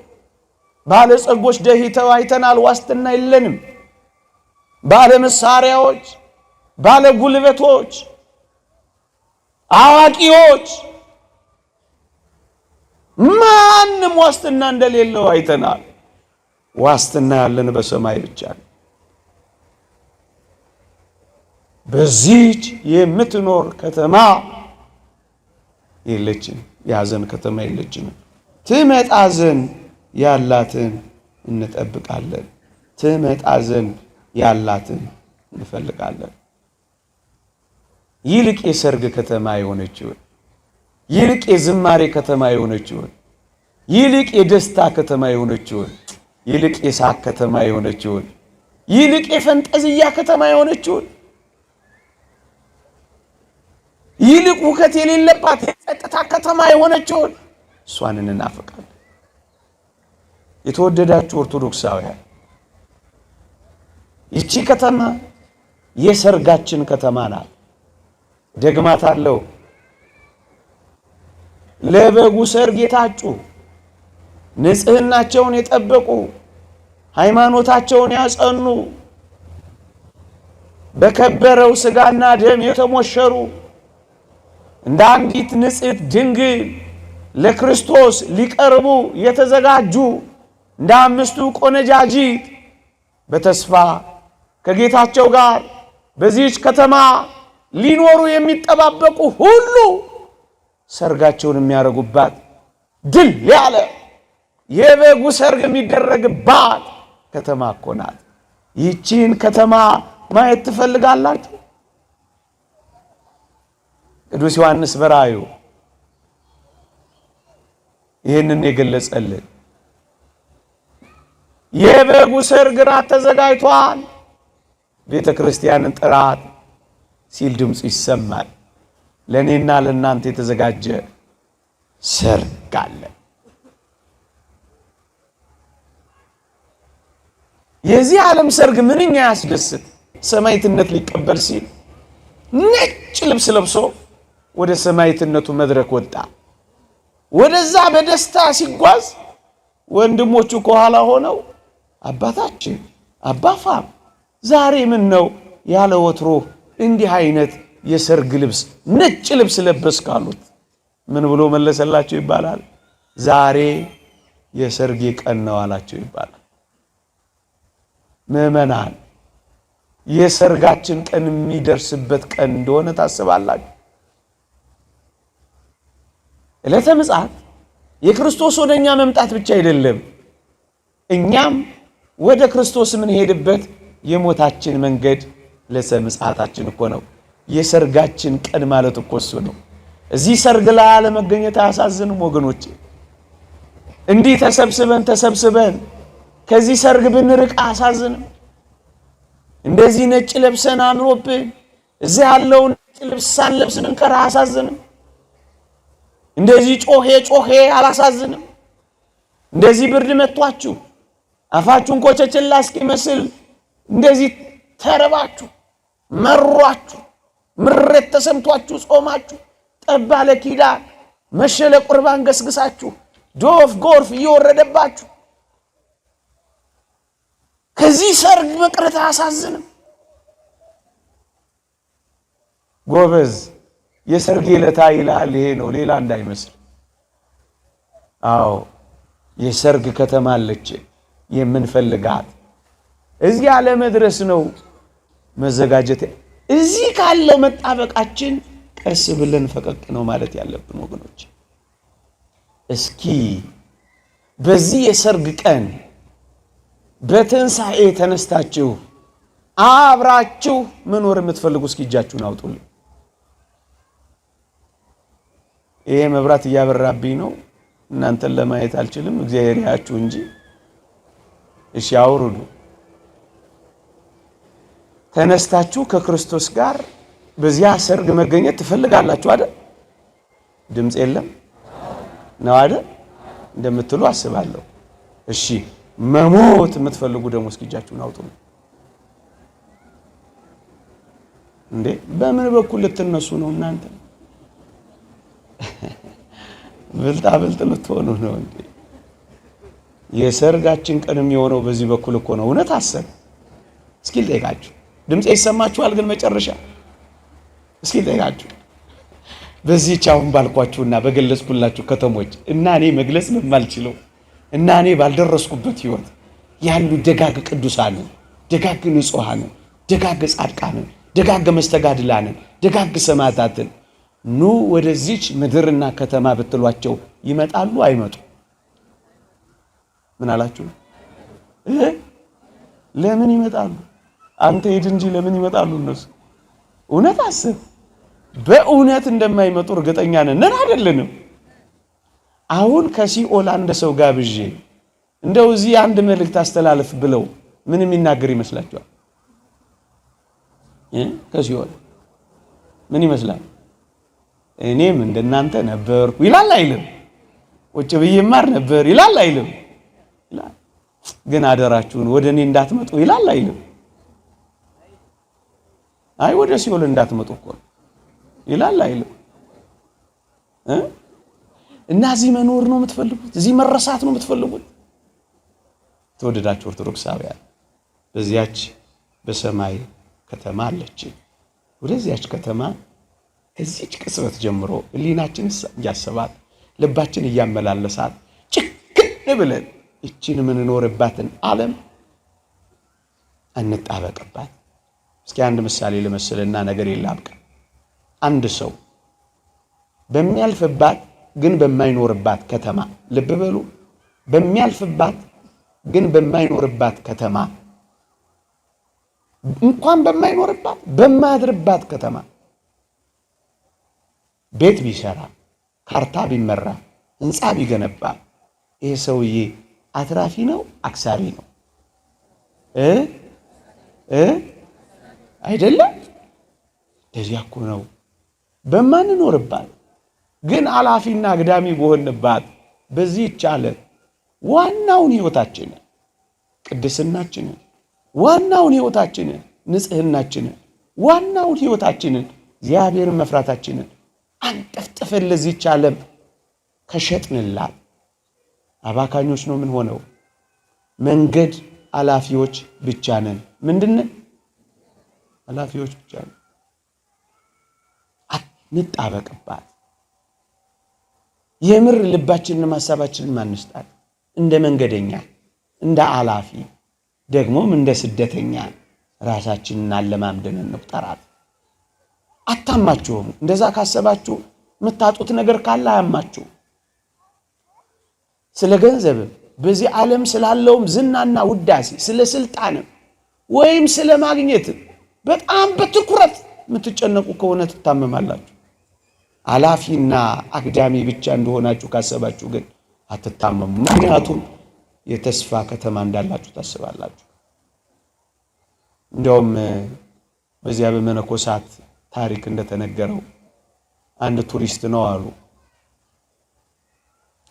ባለጸጎች ደህይተው አይተናል። ዋስትና የለንም። ባለ መሳሪያዎች፣ ባለ ጉልበቶች፣ አዋቂዎች ማንም ዋስትና እንደሌለው አይተናል። ዋስትና ያለን በሰማይ ብቻ ነው። በዚህች የምትኖር ከተማ የለችም። የሐዘን ከተማ የለችንም። ትመጣ ዘንድ ያላትን እንጠብቃለን። ትመጣ ዘንድ ያላትን እንፈልጋለን። ይልቅ የሰርግ ከተማ የሆነችውን፣ ይልቅ የዝማሬ ከተማ የሆነችውን፣ ይልቅ የደስታ ከተማ የሆነችውን፣ ይልቅ የሳቅ ከተማ የሆነችውን፣ ይልቅ የፈንጠዝያ ከተማ የሆነችውን፣ ይልቅ ሁከት የሌለባት የጸጥታ ከተማ የሆነችውን እሷን እንናፍቃለን። የተወደዳችሁ ኦርቶዶክሳውያን፣ ይቺ ከተማ የሰርጋችን ከተማ ናት። ደግማታለሁ። ለበጉ ሰርግ የታጩ፣ ንጽህናቸውን የጠበቁ፣ ሃይማኖታቸውን ያጸኑ፣ በከበረው ስጋና ደም የተሞሸሩ፣ እንደ አንዲት ንጽሕት ድንግል ለክርስቶስ ሊቀርቡ የተዘጋጁ፣ እንደ አምስቱ ቆነጃጅት በተስፋ ከጌታቸው ጋር በዚህች ከተማ ሊኖሩ የሚጠባበቁ ሁሉ ሰርጋቸውን የሚያደርጉባት ድል ያለ የበጉ ሰርግ የሚደረግባት ከተማ እኮ ናት። ይህቺን ከተማ ማየት ትፈልጋላችሁ? ቅዱስ ዮሐንስ በራእዩ ይህንን የገለጸልን የበጉ ሰርግ ራት ተዘጋጅቷል፣ ቤተ ክርስቲያንን ጥራት ሲል ድምፁ ይሰማል። ለእኔና ለእናንተ የተዘጋጀ ሰርግ አለ። የዚህ ዓለም ሰርግ ምንኛ ያስደስት! ሰማዕትነት ሊቀበል ሲል ነጭ ልብስ ለብሶ ወደ ሰማዕትነቱ መድረክ ወጣ። ወደዛ በደስታ ሲጓዝ ወንድሞቹ ከኋላ ሆነው አባታችን አባፋም ዛሬ ምን ነው ያለ ወትሮ እንዲህ አይነት የሰርግ ልብስ ነጭ ልብስ ለበስክ አሉት። ምን ብሎ መለሰላቸው ይባላል? ዛሬ የሰርጌ ቀን ነው አላቸው ይባላል። ምዕመናን፣ የሰርጋችን ቀን የሚደርስበት ቀን እንደሆነ ታስባላችሁ? ዕለተ ምጽአት የክርስቶስ ወደ እኛ መምጣት ብቻ አይደለም፣ እኛም ወደ ክርስቶስ የምንሄድበት የሞታችን መንገድ ዕለተ ምጽአታችን እኮ ነው። የሰርጋችን ቀን ማለት እኮ እሱ ነው። እዚህ ሰርግ ላይ አለመገኘት አያሳዝንም ወገኖቼ? እንዲህ ተሰብስበን ተሰብስበን ከዚህ ሰርግ ብንርቅ አያሳዝንም? እንደዚህ ነጭ ለብሰን አምሮብን እዚህ ያለውን ነጭ ልብስ ሳንለብስ ብንቀር አያሳዝንም? እንደዚህ ጮሄ ጮሄ አላሳዝንም? እንደዚህ ብርድ መቷችሁ አፋችሁን ኮቸችላ እስኪመስል እንደዚህ ተርባችሁ መሯችሁ ምሬት ተሰምቷችሁ ጾማችሁ ጠባ ለኪዳን መሸ ለቁርባን ገስግሳችሁ ዶፍ ጎርፍ እየወረደባችሁ ከዚህ ሰርግ መቅረት አያሳዝንም? ጎበዝ፣ የሰርግ ዕለታ ይልሃል። ይሄ ነው፣ ሌላ እንዳይመስል። አዎ የሰርግ ከተማ አለች የምንፈልጋት። እዚያ ለመድረስ ነው መዘጋጀት። እዚህ ካለው መጣበቃችን ቀስ ብለን ፈቀቅ ነው ማለት ያለብን ወገኖች። እስኪ በዚህ የሰርግ ቀን በትንሣኤ ተነስታችሁ አብራችሁ መኖር የምትፈልጉ እስኪ እጃችሁን አውጡልኝ። ይሄ መብራት እያበራብኝ ነው፣ እናንተን ለማየት አልችልም። እግዚአብሔር ያችሁ እንጂ። እሺ አውርዱ። ተነስታችሁ ከክርስቶስ ጋር በዚያ ሰርግ መገኘት ትፈልጋላችሁ አይደል? ድምፅ የለም ነው አይደል? እንደምትሉ አስባለሁ። እሺ መሞት የምትፈልጉ ደግሞ እስኪ እጃችሁን አውጡ። እንዴ በምን በኩል ልትነሱ ነው እናንተ? ብልጣ ብልጥ ልትሆኑ ነው እንዴ? የሰርጋችን ቀን የሚሆነው በዚህ በኩል እኮ ነው። እውነት አሰብ እስኪ ልጠይቃችሁ፣ ድምፄ ይሰማችኋል? ግን መጨረሻ እስኪ ልጠይቃችሁ፣ በዚህች አሁን ባልኳችሁና በገለጽኩላችሁ ከተሞች እና እኔ መግለጽ በማልችለው እና እኔ ባልደረስኩበት ህይወት ያሉ ደጋግ ቅዱሳንን፣ ደጋግ ንጹሐንን፣ ደጋግ ጻድቃንን፣ ደጋግ መስተጋድላንን፣ ደጋግ ሰማዕታትን ኑ ወደዚች ምድርና ከተማ ብትሏቸው ይመጣሉ አይመጡ? ምን አላችሁ? ለምን ይመጣሉ? አንተ ሂድ እንጂ ለምን ይመጣሉ እነሱ? እውነት አስብ። በእውነት እንደማይመጡ እርግጠኛ ነን ነን አይደለንም? አሁን ከሲኦል አንድ ሰው ጋብዤ እንደው እዚህ አንድ መልእክት አስተላልፍ ብለው ምን የሚናገር ይመስላችኋል? ከሲኦል ምን ይመስላል? እኔም እንደናንተ ነበርኩ ይላል አይልም? ቁጭ ብዬ እማር ነበር ይላል አይልም? ይላል። ግን አደራችሁን ወደ እኔ እንዳትመጡ ይላል አይልም? አይ ወደ ሲኦል እንዳትመጡ እኮ ነው ይላል አይልም? እና እዚህ መኖር ነው የምትፈልጉት? እዚህ መረሳት ነው የምትፈልጉት? ተወደዳችሁ ኦርቶዶክሳውያን፣ በዚያች በሰማይ ከተማ አለች። ወደዚያች ከተማ ከዚች ቅጽበት ጀምሮ ሕሊናችን እያሰባት ልባችን እያመላለሳት ጭክን ብለን እችን የምንኖርባትን ዓለም አንጣበቅባት። እስኪ አንድ ምሳሌ ልመስልና ነገር የላብቃ። አንድ ሰው በሚያልፍባት ግን በማይኖርባት ከተማ፣ ልብ በሉ፣ በሚያልፍባት ግን በማይኖርባት ከተማ፣ እንኳን በማይኖርባት በማያድርባት ከተማ ቤት ቢሰራ፣ ካርታ ቢመራ፣ ሕንፃ ቢገነባ ይሄ ሰውዬ አትራፊ ነው አክሳሪ ነው? እ እ አይደለም። እንደዚያ እኮ ነው። በማንኖርባት ግን አላፊና አግዳሚ በሆንባት በዚህች ዓለም ዋናውን ሕይወታችንን ቅድስናችንን፣ ዋናውን ሕይወታችንን ንጽህናችንን፣ ዋናውን ሕይወታችንን እግዚአብሔርን መፍራታችንን አንጠፍጥፈን ለዚህች ዓለም ከሸጥንላት አባካኞች ነው ምን ሆነው። መንገድ አላፊዎች ብቻ ነን። ምንድነን? አላፊዎች ብቻ ነን። አንጣበቅባት። የምር ልባችንን ሀሳባችንን ማንስጣት። እንደ መንገደኛ፣ እንደ አላፊ፣ ደግሞም እንደ ስደተኛ ራሳችንን አለማምደን እንቁጠራት። አታማችሁም። እንደዛ ካሰባችሁ የምታጡት ነገር ካለ አያማችሁ። ስለ ገንዘብም በዚህ ዓለም ስላለውም ዝናና ውዳሴ፣ ስለ ስልጣንም ወይም ስለ ማግኘትም በጣም በትኩረት የምትጨነቁ ከሆነ ትታመማላችሁ። አላፊና አግዳሚ ብቻ እንደሆናችሁ ካሰባችሁ ግን አትታመሙ። ምክንያቱም የተስፋ ከተማ እንዳላችሁ ታስባላችሁ። እንዲያውም በዚያ በመነኮሳት ታሪክ እንደተነገረው አንድ ቱሪስት ነው አሉ፣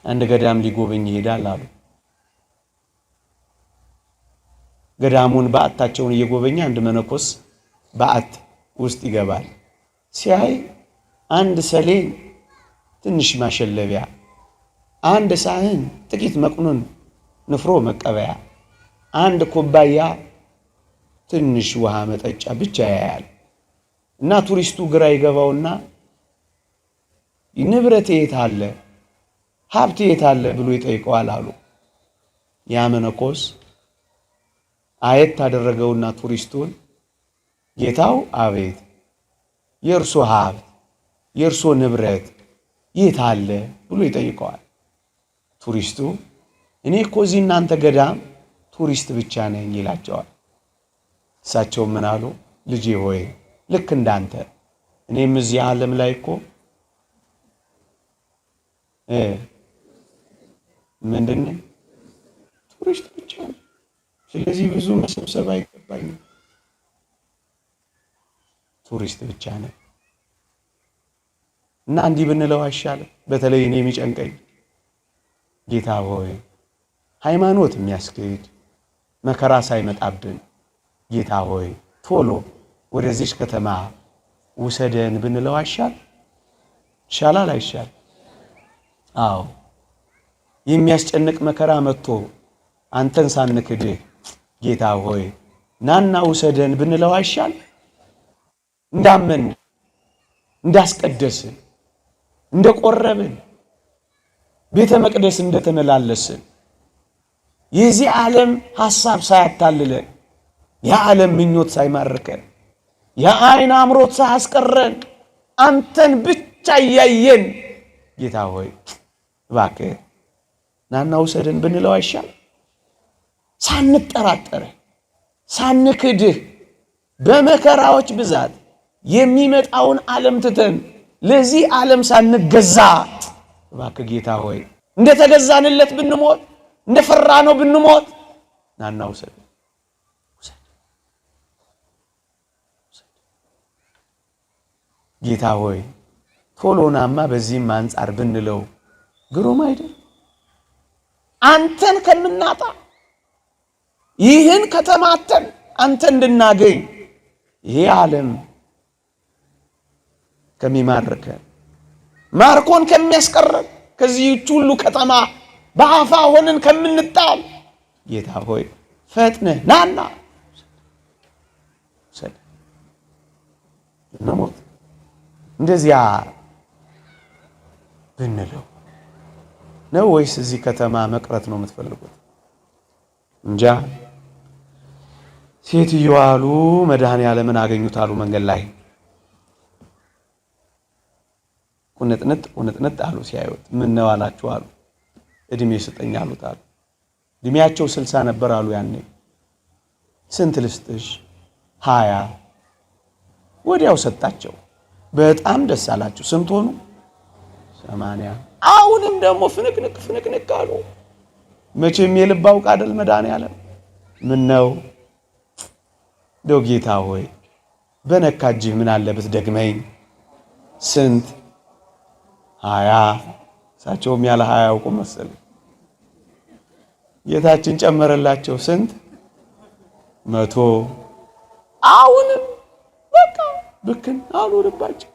አንድ ገዳም ሊጎበኝ ይሄዳል አሉ። ገዳሙን በዓታቸውን እየጎበኘ አንድ መነኮስ በዓት ውስጥ ይገባል። ሲያይ አንድ ሰሌን ትንሽ ማሸለቢያ፣ አንድ ሳህን ጥቂት መቁኑን ንፍሮ መቀበያ፣ አንድ ኩባያ ትንሽ ውሃ መጠጫ ብቻ ያያል። እና ቱሪስቱ ግራ ይገባውና ንብረት የት አለ፣ ሀብት የት አለ ብሎ ይጠይቀዋል አሉ። ያ መነኮስ አየት ታደረገውና ቱሪስቱን፣ ጌታው አቤት፣ የእርሶ ሀብት የእርሶ ንብረት የት አለ ብሎ ይጠይቀዋል። ቱሪስቱ እኔ እኮ እዚህ እናንተ ገዳም ቱሪስት ብቻ ነኝ ይላቸዋል። እሳቸው ምን አሉ? ልጄ ሆይ ልክ እንዳንተ እኔም እዚህ ዓለም ላይ እኮ ምንድን ነኝ? ቱሪስት ብቻ ነው። ስለዚህ ብዙ መሰብሰብ አይገባኝም። ቱሪስት ብቻ ነኝ። እና እንዲህ ብንለው አይሻልም? በተለይ እኔ የሚጨንቀኝ ጌታ ሆይ ሃይማኖት የሚያስክድ መከራ ሳይመጣብን ጌታ ሆይ ቶሎ ወደዚች ከተማ ውሰደን ብንለው አይሻል? ይሻላል አይሻል? አዎ የሚያስጨንቅ መከራ መጥቶ አንተን ሳንክድህ ጌታ ሆይ ናና ውሰደን ብንለው አይሻል? እንዳመን፣ እንዳስቀደስን፣ እንደቆረብን፣ ቤተ መቅደስ እንደተመላለስን፣ የዚህ ዓለም ሐሳብ ሳያታልለን፣ የዓለም ምኞት ሳይማርከን፣ የአይን አምሮት ሳያስቀረን፣ አንተን ብቻ እያየን ጌታ ሆይ እባክህ ናና ውሰደን ብንለው አይሻል? ሳንጠራጠርህ፣ ሳንክድህ፣ በመከራዎች ብዛት የሚመጣውን ዓለም ትተን ለዚህ ዓለም ሳንገዛ እባክህ ጌታ ሆይ እንደተገዛንለት ብንሞት፣ እንደፈራነው ብንሞት ናና ውሰድ። ጌታ ሆይ ቶሎናማ በዚህም አንጻር ብንለው ግሩም አይደል? አንተን ከምናጣ ይህን ከተማተን አንተ እንድናገኝ፣ ይሄ ዓለም ከሚማርከን ማርኮን ከሚያስቀረን፣ ከዚህች ሁሉ ከተማ በአፋ ሆነን ከምንጣል ጌታ ሆይ ፈጥነህ ናና ውሰድ፣ እንሞት እንደዚያ ብንለው ነው ወይስ እዚህ ከተማ መቅረት ነው የምትፈልጉት? እንጃ። ሴትዮዋ አሉ መድኃኔ ዓለምን አገኙት አሉ መንገድ ላይ። ቁንጥንጥ ቁንጥንጥ አሉ ሲያዩት። ምን ነው አላችሁ አሉ። እድሜ ስጠኝ አሉት አሉ። እድሜያቸው 60 ነበር አሉ ያኔ። ስንት ልስጥሽ? 20። ወዲያው ሰጣቸው። በጣም ደስ አላቸው። ስንት ሆኑ? 80። አሁንም ደግሞ ፍንቅንቅ ፍንቅንቅ አሉ። መቼም የልብ አውቅ አይደል መድኃኔዓለም። ምን ነው እንደው ጌታ ሆይ በነካ እጅህ ምን አለ ብትደግመኝ። ስንት? 20። እሳቸውም ያለ 20 ያውቁ መሰለኝ። ጌታችን ጨመረላቸው። ስንት? 100። አሁንም በቃ ብክን አሉ ልባቸው።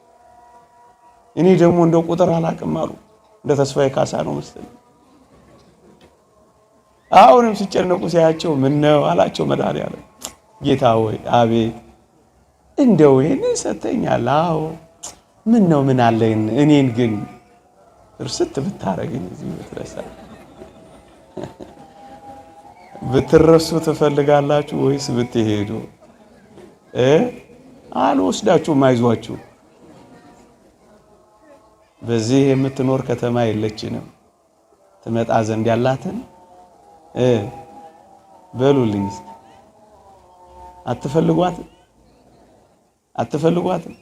እኔ ደግሞ እንደው ቁጥር አላውቅም አሉ። እንደ ተስፋዬ ካሳ ነው መሰለኝ። አሁንም ሲጨነቁ ሲያያቸው ምን ነው አላቸው መድኃኔዓለም። ጌታ ሆይ አቤት፣ እንደው ይሄንን ሰጥተኛል። አዎ ምን ነው ምን አለኝ እኔን ግን እርስት ብታረገኝ እዚህ ብትረሳ። ብትረሱ ትፈልጋላችሁ ወይስ ብትሄዱ? አልወስዳችሁም፣ አይዟችሁ። በዚህ የምትኖር ከተማ የለችንም፣ ትመጣ ዘንድ ያላትን በሉልኝ እስኪ። አትፈልጓትም? አትፈልጓትም?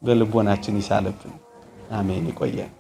በልቦናችን ይሳለብን። አሜን። ይቆያል።